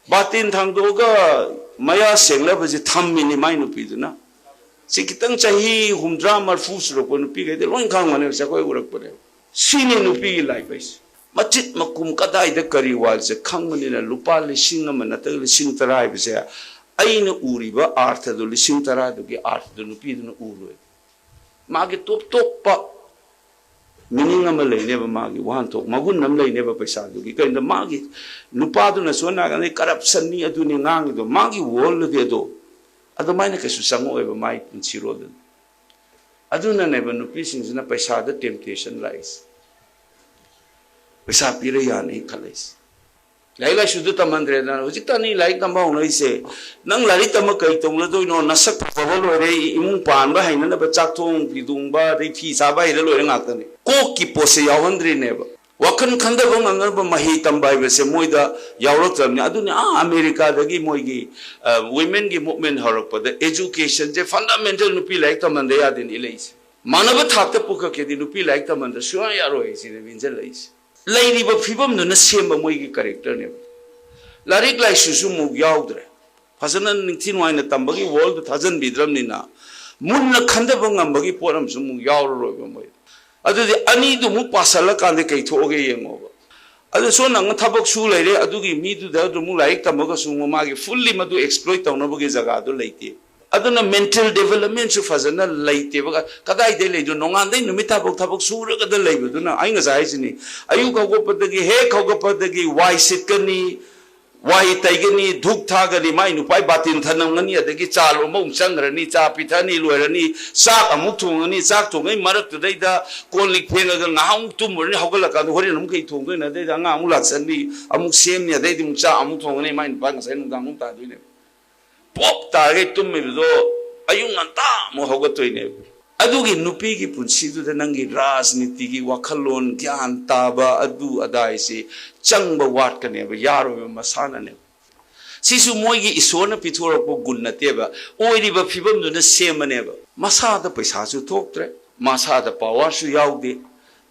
ꯕꯥꯇꯤꯟ ꯊꯥꯡꯗꯣꯛꯑꯒ ꯃꯌꯥ ꯁꯦꯡꯅꯕꯁꯦ ꯊꯝꯃꯤꯅꯤ ꯃꯥꯏ ꯅꯨꯄꯤꯗꯨꯅ꯫ ꯁꯤ ꯈꯤꯇꯪ ꯆꯍꯤ ꯍꯨꯝꯗ꯭ꯔꯥ ꯃꯔꯐꯨ ꯁꯨꯔꯛꯄ ꯅꯨꯄꯤꯈꯩꯗꯤ ꯂꯣꯏ ꯈꯪꯕꯅꯦꯕ, ꯑꯩꯈꯣꯏ ꯎꯔꯛꯄꯅꯦꯕ꯫ ꯁꯤꯅꯤ ꯅꯨꯄꯤꯒꯤ ꯂꯥꯏꯐ ꯍꯥꯏꯁꯦ꯫ ꯃꯆꯤꯠ ꯃꯀꯨꯝ ꯀꯗꯥꯏꯗ ꯀꯔꯤ ꯋꯥꯏꯜꯁꯦ ꯈꯪꯕꯅꯤꯅ ꯂꯨꯄꯥ ꯂꯤꯁꯤꯡ ꯑꯃ ꯅꯠꯇ꯭ꯔꯒ ꯂꯤꯁꯤꯡ ꯇꯔꯥ ꯍꯥꯏꯕꯁꯦ ꯑꯩꯅ ꯎꯔꯤꯕ ꯑꯥꯔꯊꯗꯣ, ꯂꯤꯁꯤꯡ ꯇꯔꯥꯗꯨꯒꯤ ꯑꯥꯔꯊꯗꯣ ꯅꯨꯄꯤꯗꯨꯅ ꯎꯔꯣꯏ꯫ ꯃꯥꯒꯤ ꯇꯣꯞ ꯇꯣꯞꯄ ꯃꯤꯅꯤꯡ ꯑꯃ ꯂꯩꯅꯦꯕ, ꯃꯥꯒꯤ ꯋꯥꯍꯟꯊꯣꯛ ꯃꯒꯨꯟ ꯑꯃ ꯂꯩꯅꯦꯕ ꯄꯩꯁꯥꯗꯨꯒꯤ꯫ ꯀꯩꯅꯣ ꯃꯥꯒꯤ ꯅꯨꯄꯥꯗꯨꯅ ꯁꯣꯟ ꯅꯥꯀꯟꯗꯩ ꯀꯔꯞꯁꯟꯅꯤ ꯑꯗꯨꯅꯤ ꯉꯥꯡꯉꯤꯗꯣ, ꯃꯥꯒꯤ ꯋꯥꯔꯜꯗꯗꯤ ꯑꯗꯣ ꯑꯗꯨꯃꯥꯏꯅ ꯀꯩꯁꯨ ꯆꯪꯉꯛꯑꯣꯏꯕ ꯃꯥꯏ ꯄꯨꯟꯁꯤꯔꯣꯜꯗꯨꯗꯤ꯫ ꯑꯗꯨꯅꯅꯦꯕ ꯅꯨꯄꯤꯁꯤꯡꯁꯤꯅ ꯄꯩꯁꯥꯗ ꯇꯦꯝꯇꯦꯁꯟ ꯂꯥꯛꯏꯁꯦ, ꯄꯩꯁꯥ ꯄꯤꯔ ꯌꯥꯅꯤ ꯈꯜꯂꯛꯏꯁꯦ꯫ ꯂꯥꯏꯔꯤꯛ ꯂꯥꯏꯁꯨꯗꯨ ꯇꯝꯍꯟꯗ꯭ꯔꯦꯗꯅ꯫ ꯍꯧꯖꯤꯛꯇ ꯑꯅꯤ ꯂꯥꯏꯔꯤꯛ ꯇꯝꯕ ꯍꯧꯅꯔꯤꯁꯦ, ꯅꯪ ꯂꯥꯏꯔꯤꯛ ꯇꯝꯕ ꯀꯩ ꯇꯧꯅꯗꯣꯏꯅꯣ? ꯅꯁꯛ ꯐꯖꯕ ꯂꯣꯏꯔꯦ, ꯏꯃꯨꯡ ꯄꯥꯟꯕ ꯍꯩꯅꯅꯕ ꯆꯥꯛ ꯊꯣꯡ ꯐꯤ ꯊꯣꯡꯕ ꯑꯗꯩ ꯐꯤ ꯁꯥꯕ ꯍꯩꯔ ꯂꯣꯏꯔꯦ ꯉꯥꯛꯇꯅꯤ꯫ ꯀꯣꯛꯀꯤ ꯄꯣꯠꯁꯦ ꯌꯥꯎꯍꯟꯗ꯭ꯔꯤꯅꯦꯕ꯫ ꯋꯥꯈꯜ ꯈꯟꯊꯕ ꯉꯝꯅꯕ ꯃꯍꯩ ꯇꯝꯕ ꯍꯥꯏꯕꯁꯦ ꯃꯣꯏꯗ ꯌꯥꯎꯔꯛꯇ꯭ꯔꯕꯅꯤ꯫ ꯑꯗꯨꯅꯤ ꯑꯥ ꯑꯃꯦꯔꯤꯀꯥꯗꯒꯤ ꯃꯣꯏꯒꯤ ꯋꯤꯃꯦꯟꯒꯤ ꯃꯨꯞꯃꯦꯟ ꯍꯧꯔꯛꯄꯗ ꯑꯦꯖꯨꯀꯦꯁꯟꯁꯦ ꯐꯟꯗꯥꯃꯦꯟꯇꯦꯜ ꯅꯨꯄꯤ ꯂꯥꯏꯔꯤꯛ ꯇꯝꯍꯟꯗ ꯌꯥꯗꯦꯅ ꯏꯜꯂꯛꯏꯁꯦ꯫ ꯃꯥꯟꯅꯕ ꯊꯥꯛꯇ ꯄꯨꯈꯠꯀꯦꯗꯤ ꯅꯨꯄꯤ ꯂꯥꯏꯔꯤꯛ ꯇꯝꯍꯟꯗ ꯁꯨꯡꯌꯥ ꯌꯥꯔꯣꯏ ꯍꯥꯏꯁꯤꯅꯦꯕ ꯏꯟꯁꯤꯜꯂꯛꯏꯁꯦ꯫ ꯂꯩꯔꯤꯕ ꯐꯤꯕꯝꯗꯨꯅ ꯁꯦꯝꯕ ꯃꯣꯏꯒꯤ ꯀꯦꯔꯦꯛꯇꯔꯅꯦꯕ꯫ ꯂꯥꯏꯔꯤꯛ ꯂꯥꯏꯁꯨꯁꯨ ꯑꯃꯨꯛ ꯌꯥꯎꯗ꯭ꯔꯦ, ꯐꯖꯅ ꯅꯤꯡꯊꯤ ꯅꯨꯡꯉꯥꯏꯅ ꯇꯝꯕꯒꯤ ꯋꯥꯔꯜꯗ ꯊꯥꯖꯟꯕꯤꯗ꯭ꯔꯕꯅꯤꯅ ꯃꯨꯟꯅ ꯈꯟꯊꯕ ꯉꯝꯕꯒꯤ ꯄꯣꯠ ꯑꯃꯁꯨ ꯑꯃꯨꯛ ꯌꯥꯎꯔꯔꯣꯏꯕ ꯃꯣꯏ꯫ ꯑꯗꯨꯗꯤ ꯑꯅꯤꯗꯨꯃꯨꯛ ꯄꯥꯁꯜꯂꯀꯥꯟꯗ ꯀꯩ ꯊꯣꯛꯑꯒꯦ ꯌꯦꯡꯉꯣꯕ꯫ ꯑꯗꯨ ꯁꯣꯝ ꯅꯥꯀꯟ ꯊꯕꯛ ꯁꯨ ꯂꯩꯔꯦ, ꯑꯗꯨꯒꯤ ꯃꯤꯗꯨꯗ ꯑꯗꯨꯃꯨꯛ ꯂꯥꯏꯔꯤꯛ ꯇꯝꯃꯒꯁꯨ ꯑꯃꯨꯛ ꯃꯥꯒꯤ ꯐꯨꯜꯂꯤ ꯃꯗꯨ ꯑꯦꯛꯁꯄ꯭ꯂꯣꯏꯠ ꯇꯧꯅꯕꯒꯤ ꯖꯒꯥꯗꯨ ꯂꯩꯇꯦ꯫ ꯑꯗꯨꯅ ꯃꯦꯟꯇꯦꯜ ꯗꯦꯕꯂꯞꯃꯦꯟꯁꯨ ꯐꯖꯅ ꯂꯩꯇꯦꯕ꯫ ꯀꯗꯥꯏꯗꯩ ꯂꯩꯗꯣꯏꯅꯣ? ꯅꯣꯡꯉꯥꯟꯗꯩ ꯅꯨꯃꯤꯠ ꯊꯕꯛ ꯊꯕꯛ ꯁꯨꯔꯒꯗ ꯂꯩꯕꯗꯨꯅ ꯑꯩ ꯉꯁꯥꯏ ꯍꯥꯏꯁꯤꯅꯤ, ꯑꯌꯨꯛ ꯍꯧꯒꯠꯄꯗꯒꯤ, ꯍꯦꯛ ꯍꯧꯒꯠꯄꯗꯒꯤ ꯋꯥꯏ ꯁꯤꯠꯀꯅꯤ, ꯋꯥꯍꯩ ꯇꯩꯒꯅꯤ, ꯙꯨꯛ ꯊꯥꯒꯅꯤ, ꯃꯥꯏ ꯅꯨꯄꯥ ꯕꯥꯇꯤꯟ ꯊꯅꯝꯒꯅꯤ, ꯑꯗꯒꯤ ꯆꯥ ꯂꯣꯟꯕ ꯑꯃꯨꯛ ꯆꯪꯈ꯭ꯔꯅꯤ, ꯆꯥ ꯄꯤꯊꯛꯑꯅꯤ, ꯂꯣꯏꯔꯅꯤ, ꯆꯥꯛ ꯑꯃꯨꯛ ꯊꯣꯡꯉꯅꯤ, ꯆꯥꯛ ꯊꯣꯡꯉꯩ ꯃꯔꯛꯇꯨꯗꯩꯗ ꯀꯣꯜ ꯂꯤꯛ ꯐꯦꯡꯉꯒ ꯉꯥꯏꯍꯥꯛ ꯑꯃꯨꯛ ꯇꯨꯝꯃꯨꯔꯅꯤ, ꯍꯧꯒꯠꯂꯀꯥꯟꯗ ꯍꯣꯔꯦꯟ ꯑꯃꯨꯛ ꯀꯩ ꯊꯣꯡꯗꯣꯏꯅꯣ? ꯑꯗꯩꯗ ꯑꯉꯥꯡ ꯑꯃꯨꯛ ꯂꯥꯛꯁꯟꯅꯤ, ꯑꯃꯨꯛ ꯁꯦꯝꯅꯤ, ꯑꯗꯩꯗꯤ ꯑꯃꯨꯛ ꯆꯥꯛ ꯑꯃꯨꯛ ꯊꯣꯡꯉꯅꯤ, ꯃꯥꯏ ꯅꯨꯄꯥ ꯉꯁꯥꯏ ꯅꯨꯡꯗꯥꯡ ꯑꯃꯨꯛ ꯇꯥꯗꯣꯏꯅꯦꯕ꯫ ꯄꯣꯞ ꯇꯥꯔꯒꯩ ꯇꯨꯝꯃꯤꯕꯗꯣ ꯑꯌꯨꯛ ꯉꯟꯇꯥ ꯑꯃꯨꯛ ꯍꯧꯒꯠꯇꯣꯏꯅꯦꯕ꯫ ꯑꯗꯨꯒꯤ ꯅꯨꯄꯤꯒꯤ ꯄꯨꯟꯁꯤꯗꯨꯗ ꯅꯪꯒꯤ ꯔꯥꯖꯅꯤꯇꯤꯒꯤ ꯋꯥꯈꯜꯂꯣꯟ, ꯒ꯭ꯌꯥꯟ ꯇꯥꯕ, ꯑꯗꯨ ꯑꯗꯥ ꯍꯥꯏꯁꯤ ꯆꯪꯕ ꯋꯥꯠꯀꯅꯦꯕ, ꯌꯥꯔꯣꯏꯕ ꯃꯁꯥꯅꯅꯦꯕ꯫ ꯁꯤꯁꯨ ꯃꯣꯏꯒꯤ ꯏꯁꯣꯔꯅ ꯄꯤꯊꯣꯔꯛꯄ ꯒꯨꯟ ꯅꯠꯇꯦꯕ, ꯑꯣꯏꯔꯤꯕ ꯐꯤꯕꯝꯗꯨꯅ ꯁꯦꯝꯕꯅꯦꯕ꯫ ꯃꯁꯥꯗ ꯄꯩꯁꯥꯁꯨ ꯊꯣꯛꯇ꯭ꯔꯦ, ꯃꯁꯥꯗ ꯄꯋꯥꯔꯁꯨ ꯌꯥꯎꯗꯦ,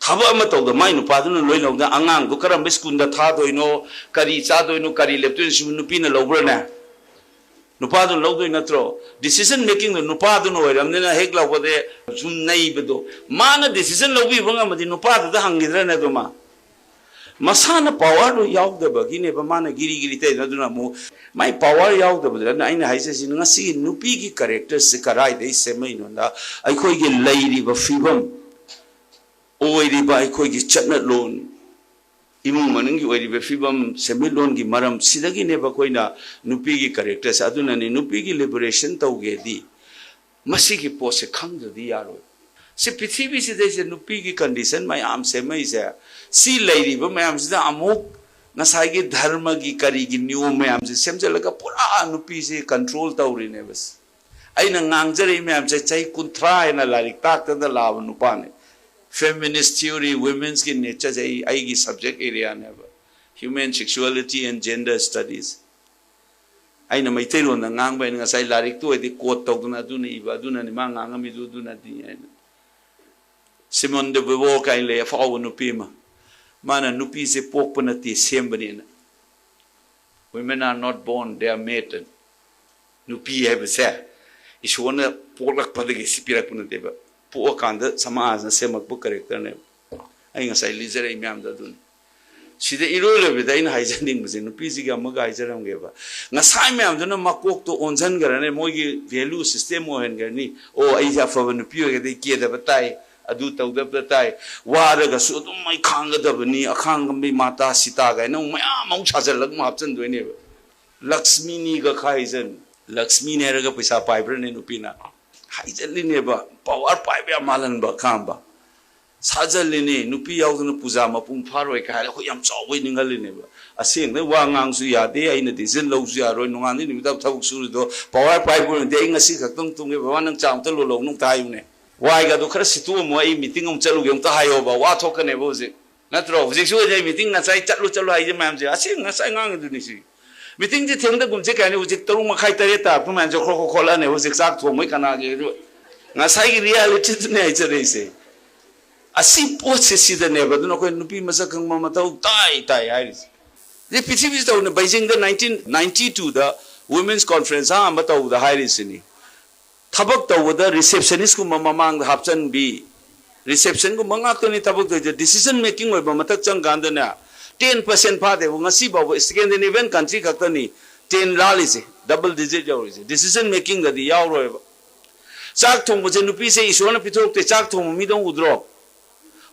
ꯊꯕꯛ ꯑꯃ ꯇꯧꯗ ꯃꯥꯏ ꯅꯨꯄꯥꯗꯨꯅ ꯂꯣꯏ ꯂꯧꯗ꯫ ꯑꯉꯥꯡꯗꯣ ꯀꯔꯝꯕ ꯁ꯭ꯀꯨꯜꯗ ꯊꯥꯗꯣꯏꯅꯣ, ꯀꯔꯤ ꯆꯥꯗꯣꯏꯅꯣ, ꯀꯔꯤ ꯂꯦꯞꯇꯣꯏꯅꯣ, ꯁꯤꯕꯨ ꯅꯨꯄꯤꯅ ꯂꯧꯕ꯭ꯔꯅꯦ? ꯅꯨꯄꯥꯗꯨꯅ ꯂꯧꯗꯣꯏ ꯅꯠꯇ꯭ꯔꯣ? ꯗꯤꯁꯤꯖꯟ ꯃꯦꯀꯤꯡꯗꯣ ꯅꯨꯄꯥꯗꯨꯅ ꯑꯣꯏꯔꯝꯅꯤꯅ ꯍꯦꯛ ꯂꯧꯕꯗ ꯁꯨꯝ ꯅꯩꯕꯗꯣ, ꯃꯥꯅ ꯗꯤꯁꯤꯖꯟ ꯂꯧꯕꯤꯕ ꯉꯝꯃꯗꯤ ꯅꯨꯄꯥꯗꯨꯗ ꯍꯪꯈꯤꯗ꯭ꯔꯅꯦ? ꯑꯗꯨꯃ ꯃꯁꯥꯅ ꯄꯋꯥꯔꯗꯨ ꯌꯥꯎꯗꯕꯒꯤꯅꯦꯕ ꯃꯥꯅ ꯒꯤꯔꯤ ꯒꯤꯔꯤ ꯇꯩꯗꯣ꯫ ꯑꯗꯨꯅ ꯑꯃꯨꯛ ꯃꯥꯏ ꯄꯋꯥꯔ ꯌꯥꯎꯗꯕꯗꯨꯅ ꯑꯩꯅ ꯍꯥꯏꯖꯁꯤꯅ, ꯉꯁꯤꯒꯤ ꯅꯨꯄꯤꯒꯤ ꯀꯦꯔꯦꯛꯇꯔꯁꯦ ꯀꯗꯥꯏꯗꯒꯤ ꯁꯦꯝꯃꯛꯏꯅꯣꯗ, ꯑꯩꯈꯣꯏꯒꯤ ꯂꯩꯔꯤꯕ ꯐꯤꯕꯝ, ꯑꯣꯏꯔꯤꯕ ꯑꯩꯈꯣꯏꯒꯤ ꯆꯠꯅꯂꯣꯟ, ꯏꯃꯨꯡ ꯃꯅꯨꯡꯒꯤ ꯑꯣꯏꯔꯤꯕ ꯐꯤꯕꯝ, ꯁꯦꯟꯃꯤꯠꯂꯣꯟꯒꯤ ꯃꯔꯝ, ꯁꯤꯗꯒꯤꯅꯦꯕ ꯑꯩꯈꯣꯏꯅ ꯅꯨꯄꯤꯒꯤ ꯀꯦꯔꯦꯛꯇꯔꯁꯦ꯫ ꯑꯗꯨꯅꯅꯤ ꯅꯨꯄꯤꯒꯤ ꯂꯤꯕꯔꯦꯁꯟ ꯇꯧꯒꯦꯗꯤ ꯃꯁꯤꯒꯤ ꯄꯣꯠꯁꯦ ꯈꯪꯗ꯭ꯔꯗꯤ ꯌꯥꯔꯣꯏ꯫ ꯁꯤ ꯄ꯭ꯔꯤꯊꯤꯕꯤꯁꯤꯗꯩꯁꯦ ꯅꯨꯄꯤꯒꯤ ꯀꯟꯗꯤꯁꯟ ꯃꯌꯥꯝ ꯁꯦꯝꯃꯛꯏꯁꯦ, ꯁꯤ ꯂꯩꯔꯤꯕ ꯃꯌꯥꯝꯁꯤꯗ ꯑꯃꯨꯛ ꯉꯁꯥꯏꯒꯤ ꯙꯔꯃꯒꯤ ꯀꯔꯤꯒꯤ ꯅꯤꯌꯣꯝ ꯃꯌꯥꯝꯁꯦ ꯁꯦꯝꯖꯤꯜꯂꯒ ꯄꯨꯔꯥ ꯅꯨꯄꯤꯁꯦ ꯀꯟꯇ꯭ꯔꯣꯜ ꯇꯧꯔꯤꯅꯦꯕ꯫ ꯑꯩꯅ ꯉꯥꯡꯖꯔꯛꯏ ꯃꯌꯥꯝꯁꯦ ꯆꯍꯤ ꯀꯨꯟꯊ꯭ꯔꯥ ꯍꯦꯟꯅ ꯂꯥꯏꯔꯤꯛ ꯇꯥꯛꯇꯅ ꯂꯥꯛꯑꯕ ꯅꯨꯄꯥꯅꯤ꯫ Feminist theory, women's ꯒꯤ nature ꯁꯦ ꯑꯩ, ꯑꯩꯒꯤ subject area ꯅꯦꯕ, Human Sexuality and Gender Studies꯫ ꯑꯩꯅ ꯃꯩꯇꯩꯂꯣꯟꯗ ꯉꯥꯡꯕ, ꯑꯩꯅ ꯉꯁꯥꯏ ꯂꯥꯏꯔꯤꯛꯇꯨ ꯑꯣꯏꯗꯤ ꯀꯣꯠ ꯇꯧꯗꯅ ꯑꯗꯨꯅ ꯏꯕ, ꯑꯗꯨꯅꯅꯤ ꯃꯥ ꯉꯥꯡꯉꯝꯃꯤꯗꯨ, ꯑꯗꯨꯅꯗꯤ ꯍꯥꯏꯅ꯫ Simone de Beauvoir ꯀꯥꯏꯅ ꯂꯩ, ꯑꯐꯥꯎꯕ ꯅꯨꯄꯤ ꯑꯃ, ꯃꯥꯅ ꯅꯨꯄꯤꯁꯦ ꯄꯣꯛꯄ ꯅꯠꯇꯦ, ꯁꯦꯝꯕꯅꯦꯅ꯫ Women are not born, they are made. ꯅꯨꯄꯤ ꯍꯥꯏꯕꯁꯦ ꯏꯁꯣꯔꯅ ꯄꯣꯛꯂꯛꯄꯗꯒꯤ ꯁꯤ ꯄꯤꯔꯛꯄ ꯅꯠꯇꯦꯕ, ꯄꯣꯛꯑꯀꯥꯟꯗ ꯁꯃꯥꯖꯅ ꯁꯦꯝꯃꯛꯄ ꯀꯦꯔꯦꯛꯇꯔꯅꯦꯕ꯫ ꯑꯩ ꯉꯁꯥꯏ ꯂꯤꯖꯔꯛꯏ ꯃꯌꯥꯝꯗꯣ ꯑꯗꯨꯅꯤ꯫ ꯁꯤꯗ ꯏꯔꯣꯏ ꯂꯣꯏꯕꯗ ꯑꯩꯅ ꯍꯥꯏꯖꯅꯤꯡꯕꯁꯦ, ꯅꯨꯄꯤꯁꯤꯒꯤ ꯑꯃꯒ ꯍꯥꯏꯖꯔꯝꯒꯦꯕ, ꯉꯁꯥꯏ ꯃꯌꯥꯝꯗꯨꯅ ꯃꯀꯣꯛꯇꯣ ꯑꯣꯟꯁꯤꯟꯈ꯭ꯔꯅꯤ, ꯃꯣꯏꯒꯤ ꯚꯦꯂꯨ ꯁꯤꯁꯇꯦꯝ ꯑꯣꯏꯍꯟꯈ꯭ꯔꯅꯤ꯫ ꯑꯣ, ꯑꯩꯁꯦ ꯑꯐꯕ ꯅꯨꯄꯤ ꯑꯣꯏꯔꯒꯗꯤ ꯀꯦꯗꯕ ꯇꯥꯏ, ꯑꯗꯨ ꯇꯧꯗꯕꯗ ꯇꯥꯏ꯫ ꯋꯥꯔꯒꯁꯨ ꯑꯗꯨꯝ ꯑꯩ ꯈꯥꯡꯒꯗꯕꯅꯤ, ꯑꯈꯥꯡꯕꯤ ꯃꯥꯇꯥ ꯁꯤꯇꯥ ꯀꯥꯏꯅ ꯑꯃꯨꯛ ꯃꯌꯥꯝ ꯑꯃꯨꯛ ꯁꯥꯖꯜꯂꯒ ꯑꯃꯨꯛ ꯍꯥꯞꯆꯤꯟꯗꯣꯏꯅꯦꯕ꯫ ꯂꯛꯁꯃꯤꯅꯤꯒ ꯈꯥꯏꯖꯟ꯫ ꯂꯛꯁꯃꯤꯅꯤ ꯍꯥꯏꯔꯒ ꯄꯩꯁꯥ ꯄꯥꯏꯕ꯭ꯔꯅꯦ ꯅꯨꯄꯤꯅ? ꯍꯥꯏꯖꯜꯂꯤꯅꯦꯕ꯫ ꯄꯋꯥꯔ ꯄꯥꯏꯕ ꯌꯥꯝ ꯃꯥꯜꯍꯟꯕ ꯑꯈꯥꯡꯕ꯫ ꯁꯥꯖꯜꯂꯤꯅꯦ, ꯅꯨꯄꯤ ꯌꯥꯎꯗꯅ ꯄꯨꯖꯥ ꯃꯄꯨꯡ ꯐꯥꯔꯣꯏ ꯀꯥꯏ ꯍꯥꯏꯔ ꯑꯩꯈꯣꯏ ꯌꯥꯝ ꯆꯥꯎꯕꯩ ꯅꯤꯡꯍꯜꯂꯤꯅꯦꯕ꯫ ꯑꯁꯦꯡꯕꯩ ꯋꯥ ꯉꯥꯡꯁꯨ ꯌꯥꯗꯦ, ꯑꯩꯅ decision ꯂꯧꯁꯨ ꯌꯥꯔꯣꯏ, ꯅꯣꯡꯉꯥꯟꯗꯩ ꯅꯨꯃꯤꯠ ꯇꯥꯕ ꯊꯕꯛ ꯁꯨꯔꯤꯗꯣ꯫ ꯄꯋꯥꯔ ꯄꯥꯏꯕ ꯑꯣꯏꯔꯗꯤ ꯑꯩ ꯉꯁꯤ ꯈꯛꯇꯪ ꯇꯨꯝꯒꯦ ꯕꯕꯥ, ꯅꯪ ꯆꯥ ꯑꯝꯇ ꯂꯣꯜꯂꯧꯅꯨ ꯑꯝꯇ ꯍꯥꯏꯌꯨꯅꯦ꯫ ꯋꯥꯏꯒꯗꯣ ꯈꯔ ꯁꯤꯠꯇꯣꯛꯑꯝꯃꯣ, ꯑꯩ meeting ꯑꯃꯨꯛ ꯆꯠꯂꯨꯒꯦ ꯑꯃꯨꯛꯇ ꯍꯥꯏꯌꯣꯕ, ꯋꯥ ꯊꯣꯛꯀꯅꯦꯕ ꯍꯧꯖꯤꯛ꯫ ꯅꯠꯇ꯭ꯔꯣ? ꯍꯧꯖꯤꯛꯁꯨ ꯑꯩ meeting ꯉꯁꯥꯏ ꯆꯠꯂꯨ ꯆꯠꯂꯨ ꯍꯥꯏꯁꯦ ꯃꯌꯥꯝꯁꯦ, ꯑꯁꯦꯡ ꯉꯁꯥꯏ ꯉꯥꯡꯉꯤꯗꯨꯅꯤ ꯁꯤ꯫ Meetingꯁꯦ ꯊꯦꯡꯗꯒꯨꯝꯁꯦ ꯀꯥꯏꯅ ꯍꯧꯖꯤꯛ ꯇꯔꯨꯛ ꯃꯈꯥꯏ ꯇꯔꯦꯠ ꯇꯥꯔꯛꯄ ꯃꯌꯥꯝꯁꯦ ꯈ꯭ꯔꯣꯛ ꯈ꯭ꯔꯣꯛ ꯈꯣꯠꯂꯛꯑꯅꯦꯕ ꯍꯧꯖꯤꯛ ꯆꯥꯛ ꯊꯣꯡꯕꯩ ꯀꯅꯥꯒꯤ, ꯑꯗꯨ ꯉꯁꯥꯏꯒꯤ realityꯗꯨꯅꯦ ꯍꯥꯏꯖꯔꯛꯏꯁꯦ꯫ ꯑꯁꯤ ꯄꯣꯠꯁꯦ ꯁꯤꯗꯅꯦꯕ꯫ ꯑꯗꯨꯅ ꯑꯩꯈꯣꯏ ꯅꯨꯄꯤ ꯃꯁꯛ ꯈꯪꯕ ꯃꯊꯧ ꯇꯥꯏ ꯇꯥꯏ ꯍꯥꯏꯔꯤꯁꯦ꯫ ꯁꯤ ꯄ꯭ꯔꯤꯊꯤꯕꯤꯁꯤ ꯇꯧꯅ ꯕꯩꯖꯤꯡꯗ nineteen ninety twoꯗ Women's Conference ꯑꯍꯥꯟꯕ ꯇꯧꯕꯗ ꯍꯥꯏꯔꯤꯁꯤꯅꯤ꯫ ꯊꯕꯛ ꯇꯧꯕꯗ receptionistꯀꯨꯝꯕ ꯃꯃꯥꯡꯗ ꯍꯥꯞꯆꯟꯕꯤ, receptionꯒꯨꯝꯕ ꯉꯥꯛꯇꯅꯤ ꯊꯕꯛ ꯇꯧꯔꯤꯁꯦ꯫ Decision making ꯑꯣꯏꯕ ꯃꯊꯛ ꯆꯪꯀꯥꯟꯗꯅꯦ, ten percent ꯐꯥꯗꯦꯕ꯫ ꯉꯁꯤ ꯐꯥꯎꯕ Scandinavian country ꯈꯛꯇꯅꯤ ten ꯂꯥꯜꯂꯤꯁꯦ, double digit ꯌꯧꯔꯤꯁꯦ꯫ Decision makingꯗꯗꯤ ꯌꯥꯎꯔꯣꯏꯕ꯫ ꯆꯥꯛ ꯊꯣꯡꯕꯁꯦ ꯅꯨꯄꯤꯁꯦ ꯏꯁꯣꯔꯅ ꯄꯤꯊꯣꯔꯛꯇꯦ꯫ ꯆꯥꯛ ꯊꯣꯡꯕ ꯃꯤꯗꯧ ꯎꯗ꯭ꯔꯣ?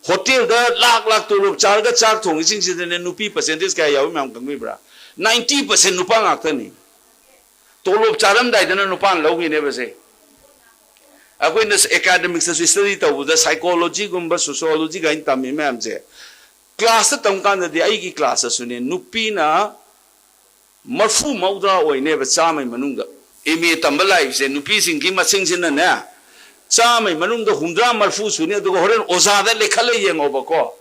Hotelꯗ ꯂꯥꯛ ꯂꯥꯛ ꯇꯣꯂꯣꯞ ꯆꯥꯔꯒ ꯆꯥꯛ ꯊꯣꯡꯉꯤꯁꯤꯡꯁꯤꯗꯅꯦ ꯅꯨꯄꯤ percentage ꯀꯌꯥ ꯌꯥꯎꯏ ꯃꯌꯥꯝ ꯈꯪꯕꯤꯕ꯭ꯔꯥ? Ninety percent ꯅꯨꯄꯥ ꯉꯥꯛꯇꯅꯤ꯫ ꯇꯣꯂꯣꯞ ꯆꯥꯔꯝꯗꯥꯏꯗꯅ ꯅꯨꯄꯥꯅ ꯂꯧꯈꯤꯅꯦꯕꯁꯦ꯫ ꯑꯩꯈꯣꯏꯅ academicsꯇꯁꯨ study ꯇꯧꯕꯗ psychologyꯒꯨꯝꯕ sociology ꯀꯥꯏꯅ ꯇꯝꯃꯤ ꯃꯌꯥꯝꯁꯦ, classꯇ ꯇꯝ ꯀꯥꯟꯗꯗꯤ ꯑꯩꯒꯤ classꯇꯁꯨꯅꯦ ꯅꯨꯄꯤꯅ ꯃꯔꯐꯨ ꯃꯧꯗ꯭ꯔꯥ ꯑꯣꯏꯅꯦꯕ ꯆꯥꯝꯃꯩ ꯃꯅꯨꯡꯗ꯫ MA ꯇꯝꯕ ꯂꯥꯛꯏꯕꯁꯦ ꯅꯨꯄꯤꯁꯤꯡꯒꯤ ꯃꯁꯤꯡꯁꯤꯅꯅꯦ ꯆꯥꯝꯃꯩ ꯃꯅꯨꯡꯗ ꯍꯨꯝꯗ꯭ꯔꯥ ꯃꯔꯐꯨ ꯁꯨꯅꯤ꯫ ꯑꯗꯨꯒ ꯍꯣꯔꯦꯟ ꯑꯣꯖꯥꯗ ꯂꯦꯈꯠꯂ ꯌꯦꯡꯉꯣꯕꯀꯣ,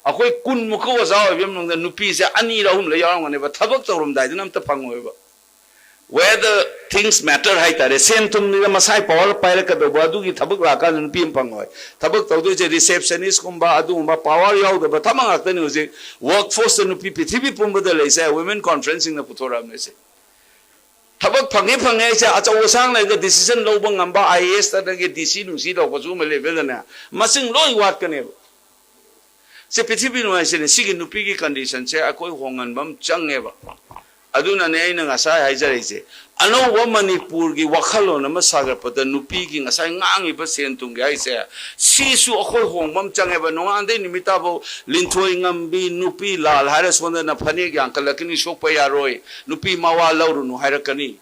ꯑꯩꯈꯣꯏ ꯀꯨꯟꯃꯨꯛꯀ ꯑꯣꯖꯥ ꯑꯣꯏꯕ ꯃꯅꯨꯡꯗ ꯅꯨꯄꯤꯁꯦ ꯑꯅꯤꯔ ꯑꯍꯨꯝꯂ ꯌꯥꯎꯔꯝꯒꯅꯦꯕ꯫ ꯊꯕꯛ ꯇꯧꯔꯝꯗꯥꯏꯗꯅ ꯑꯝꯇ ꯐꯪꯉꯣꯏꯕ꯫ Where the things matter ꯍꯥꯏꯇꯥꯔꯦ, ꯁꯦꯟ ꯊꯨꯝꯅꯤꯅ ꯃꯁꯥꯏ power ꯄꯥꯏꯔꯛꯀꯗꯧꯕ ꯑꯗꯨꯒꯤ ꯊꯕꯛ ꯂꯥꯛꯀꯥꯟꯗ ꯅꯨꯄꯤ ꯑꯃ ꯐꯪꯉꯣꯏ꯫ ꯊꯕꯛ ꯇꯧꯗꯣꯏꯁꯦ receptionistꯀꯨꯝꯕ ꯑꯗꯨꯒꯨꯝꯕ power ꯌꯥꯎꯗꯕ ꯊꯕꯛ ꯉꯥꯛꯇꯅꯤ꯫ ꯍꯧꯖꯤꯛ workforceꯇ ꯅꯨꯄꯤ ꯄ꯭ꯔꯤꯊꯤꯕꯤ ꯄꯨꯝꯕꯗ ꯂꯩꯁꯦ Women Conferenceꯁꯤꯡꯅ ꯄꯨꯊꯣꯔꯛꯑꯕꯅꯦ ꯁꯦ꯫ ꯊꯕꯛ ꯐꯪꯉꯦ ꯐꯪꯉꯦ ꯍꯥꯏꯁꯦ ꯑꯆꯧ ꯑꯁꯥꯡ ꯂꯩꯔꯒ decision ꯂꯧꯕ ꯉꯝꯕ IASꯇꯒꯤ DC ꯅꯨꯡꯁꯤ ꯂꯧꯕ ꯁꯤꯒꯨꯝꯕ levelꯗꯅꯦ ꯃꯁꯤꯡ ꯂꯣꯏ ꯋꯥꯠꯀꯅꯦꯕ꯫ ꯁꯤ ꯄ꯭ꯔꯤꯊꯤꯕꯤ ꯅꯨꯡꯉꯥꯏꯁꯤꯅꯦ꯫ ꯁꯤꯒꯤ ꯅꯨꯄꯤꯒꯤ conditionꯁꯦ ꯑꯩꯈꯣꯏ ꯍꯣꯡꯍꯟꯕ ꯑꯃ ꯆꯪꯉꯦꯕ꯫ ꯑꯗꯨꯅꯅꯦ ꯑꯩꯅ ꯉꯁꯥꯏ ꯍꯥꯏꯖꯔꯛꯏꯁꯦ, ꯑꯅꯧꯕ ꯃꯅꯤꯄꯨꯔꯒꯤ ꯋꯥꯈꯜꯂꯣꯟ ꯑꯃ ꯁꯥꯒꯠꯄꯗ ꯅꯨꯄꯤꯒꯤ ꯉꯁꯥꯏ ꯉꯥꯡꯉꯤꯕ ꯁꯦꯟ ꯊꯨꯝꯒꯤ ꯍꯥꯏꯁꯦ, ꯁꯤꯁꯨ ꯑꯩꯈꯣꯏ ꯍꯣꯡꯕ ꯑꯃ ꯆꯪꯉꯦꯕ꯫ ꯅꯣꯡꯉꯥꯟꯗꯩ ꯅꯨꯃꯤꯠ ꯇꯥꯐꯥꯎ ꯂꯤꯟꯊꯣꯏ ꯉꯝꯕꯤ, ꯅꯨꯄꯤ ꯂꯥꯜ ꯍꯥꯏꯔ ꯁꯣꯝꯗꯅ ꯐꯅꯦꯛ ꯌꯥꯟꯈꯠꯂꯛꯀꯅꯤ, ꯁꯣꯛꯄ ꯌꯥꯔꯣꯏ, ꯅꯨꯄꯤ ꯃꯋꯥ ꯂꯧꯔꯨꯅꯨ ꯍꯥꯏꯔꯛꯀꯅꯤ꯫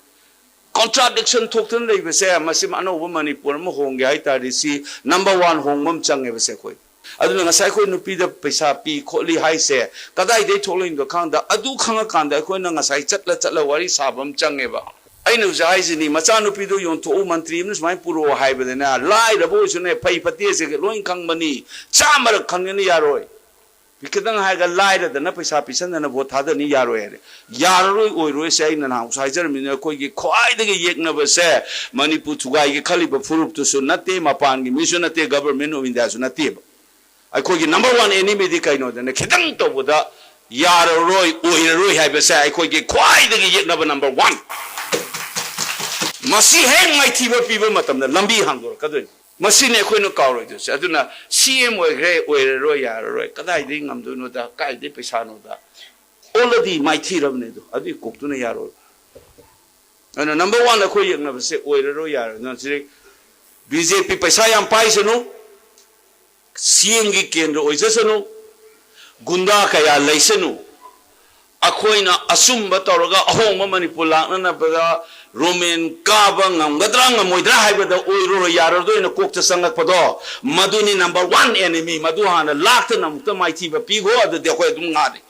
ꯀꯣꯟꯇ꯭ꯔꯥꯗꯤꯛꯁꯟ ꯊꯣꯛꯇꯨꯅ ꯂꯩꯕꯁꯦ ꯃꯁꯤ ꯑꯅꯧꯕ ꯃꯅꯤꯄꯨꯔ ꯑꯃ ꯍꯣꯡꯒꯦ ꯍꯥꯏ ꯇꯥꯔꯗꯤ ꯁꯤ ꯅꯝꯕꯔ ꯋꯥꯟ ꯍꯣꯡꯕ ꯑꯃ ꯆꯪꯉꯦꯕꯁꯦ ꯑꯩꯈꯣꯏ꯫ ꯑꯗꯨꯅ ꯉꯁꯥꯏ ꯑꯩꯈꯣꯏ ꯅꯨꯄꯤꯗ ꯄꯩꯁꯥ ꯄꯤ ꯈꯣꯠꯂꯤ ꯍꯥꯏꯁꯦ ꯀꯗꯥꯏꯗꯒꯤ ꯊꯣꯛꯂꯛꯏꯅꯣ ꯈꯪꯗ, ꯑꯗꯨ ꯈꯪꯉꯀꯥꯟꯗ ꯑꯩꯈꯣꯏꯅ ꯉꯁꯥꯏ ꯆꯠꯂ ꯆꯠꯂ ꯋꯥꯔꯤ ꯁꯥꯕ ꯑꯃ ꯆꯪꯉꯦꯕ꯫ ꯑꯩꯅ ꯍꯧꯖꯤꯛ ꯍꯥꯏꯁꯤꯅꯤ, ꯃꯆꯥꯅꯨꯄꯤꯗꯨ ꯌꯣꯟꯊꯣꯛꯎ, ꯃꯟꯇ꯭ꯔꯤ ꯑꯃꯅ ꯁꯨꯃꯥꯏꯅ ꯄꯨꯔꯛꯑꯣ ꯍꯥꯏꯕꯗꯅꯦ, ꯂꯥꯏꯔꯕ ꯑꯣꯏꯁꯨꯅꯦ ꯐꯩ ꯐꯠꯇꯦꯁꯦ ꯂꯣꯏ ꯈꯪꯕꯅꯤ, ꯆꯥꯝꯃꯔꯛ ꯈꯪꯒꯅꯤ ꯌꯥꯔꯣꯏ꯫ ꯈꯤꯇꯪ ꯍꯥꯏꯔꯒ ꯂꯥꯏꯔꯗꯅ ꯄꯩꯁꯥ ꯄꯤꯁꯟꯗꯅ ꯚꯣꯠ ꯊꯥꯗꯅꯤ ꯌꯥꯔꯣꯏ ꯍꯥꯏꯔꯦ꯫ ꯌꯥꯔꯔꯣꯏ ꯑꯣꯏꯔꯣꯏꯁꯦ ꯑꯩꯅ ꯅꯍꯥꯟꯃꯨꯛꯁꯨ ꯍꯥꯏꯖꯔꯝꯃꯤꯅ ꯑꯩꯈꯣꯏꯒꯤ ꯈ꯭ꯋꯥꯏꯗꯒꯤ ꯌꯦꯛꯅꯕꯁꯦ ꯃꯅꯤꯄꯨꯔ ꯊꯨꯒꯥꯏꯒꯦ ꯈꯜꯂꯤꯕ ꯐꯨꯔꯨꯞꯇꯨꯁꯨ ꯅꯠꯇꯦ, ꯃꯄꯥꯟꯒꯤ ꯃꯤꯁꯨ ꯅꯠꯇꯦ, Government of Indiaꯁꯨ ꯅꯠꯇꯦꯕ꯫ ꯑꯩꯈꯣꯏꯒꯤ number one enemyꯗꯤ ꯀꯩꯅꯣꯗꯅ ꯈꯤꯇꯪ ꯇꯧꯕꯗ ꯌꯥꯔꯔꯣꯏ ꯑꯣꯏꯔꯔꯣꯏ ꯍꯥꯏꯕꯁꯦ ꯑꯩꯈꯣꯏꯒꯤ ꯈ꯭ꯋꯥꯏꯗꯒꯤ ꯌꯦꯛꯅꯕ number one꯫ ꯃꯁꯤ ꯍꯦꯛ ꯃꯥꯏꯊꯤꯕ ꯄꯤꯕ ꯃꯇꯝꯗ ꯂꯝꯕꯤ ꯍꯥꯡꯗꯣꯔꯛꯀꯗꯣꯏꯅꯤ꯫ ꯃꯁꯤꯅꯤ ꯑꯩꯈꯣꯏꯅ ꯀꯥꯎꯔꯣꯏꯗꯣꯏꯁꯦ꯫ ꯑꯗꯨꯅ ꯁꯤ ꯑꯦꯝ ꯑꯣꯏꯈ꯭ꯔꯦ, ꯑꯣꯏꯔꯔꯣꯏ, ꯌꯥꯔꯔꯣꯏ, ꯀꯗꯥꯏꯗꯒꯤ ꯉꯝꯗꯣꯏꯅꯣꯗ, ꯀꯥꯏꯗꯒꯤ ꯄꯩꯁꯥꯅꯣꯗ, already ꯃꯥꯏꯊꯤꯔꯕꯅꯦ ꯑꯗꯣ, ꯑꯗꯨꯒꯤ ꯀꯣꯛꯇꯨꯅ ꯌꯥꯔꯣꯏ꯫ ꯑꯗꯨꯅ number one ꯑꯩꯈꯣꯏ ꯌꯦꯛꯅꯕꯁꯦ ꯑꯣꯏꯔꯔꯣꯏ, ꯌꯥꯔꯣꯏ꯫ ꯑꯗꯨꯅ ꯍꯧꯖꯤꯛ ꯕꯤ ꯖꯦ ꯄꯤ ꯄꯩꯁꯥ ꯌꯥꯝ ꯄꯥꯏꯁꯅꯨ, ꯁꯤ ꯑꯦꯝꯒꯤ ꯀꯦꯟꯗ꯭ꯔ ꯑꯣꯏꯖꯁꯅꯨ, ꯒꯨꯟꯗꯥ ꯀꯌꯥ ꯂꯩꯁꯅꯨ, ꯑꯩꯈꯣꯏꯅ ꯑꯆꯨꯝꯕ ꯇꯧꯔꯒ ꯑꯍꯣꯡꯕ ꯃꯅꯤꯄꯨꯔ ꯂꯥꯛꯅꯅꯕꯗ ꯔꯣꯃꯦꯟ ꯀꯥꯕ ꯉꯝꯒꯗ꯭ꯔꯥ ꯉꯝꯃꯣꯏꯗ꯭ꯔꯥ ꯍꯥꯏꯕꯗ ꯑꯣꯏꯔꯔꯣꯏ, ꯌꯥꯔꯔꯣꯏꯅ ꯀꯣꯛꯇ ꯆꯪꯂꯛꯄꯗꯣ, ꯃꯗꯨꯅꯤ number one enemy꯫ ꯃꯗꯨ ꯍꯥꯟꯅ ꯂꯥꯛꯇꯅ ꯑꯃꯨꯛꯇ ꯃꯥꯏꯊꯤꯕ ꯄꯤꯈꯣ, ꯑꯗꯨꯗꯤ ꯑꯩꯈꯣꯏ ꯑꯗꯨꯝ ꯉꯥꯛꯑꯅꯤ꯫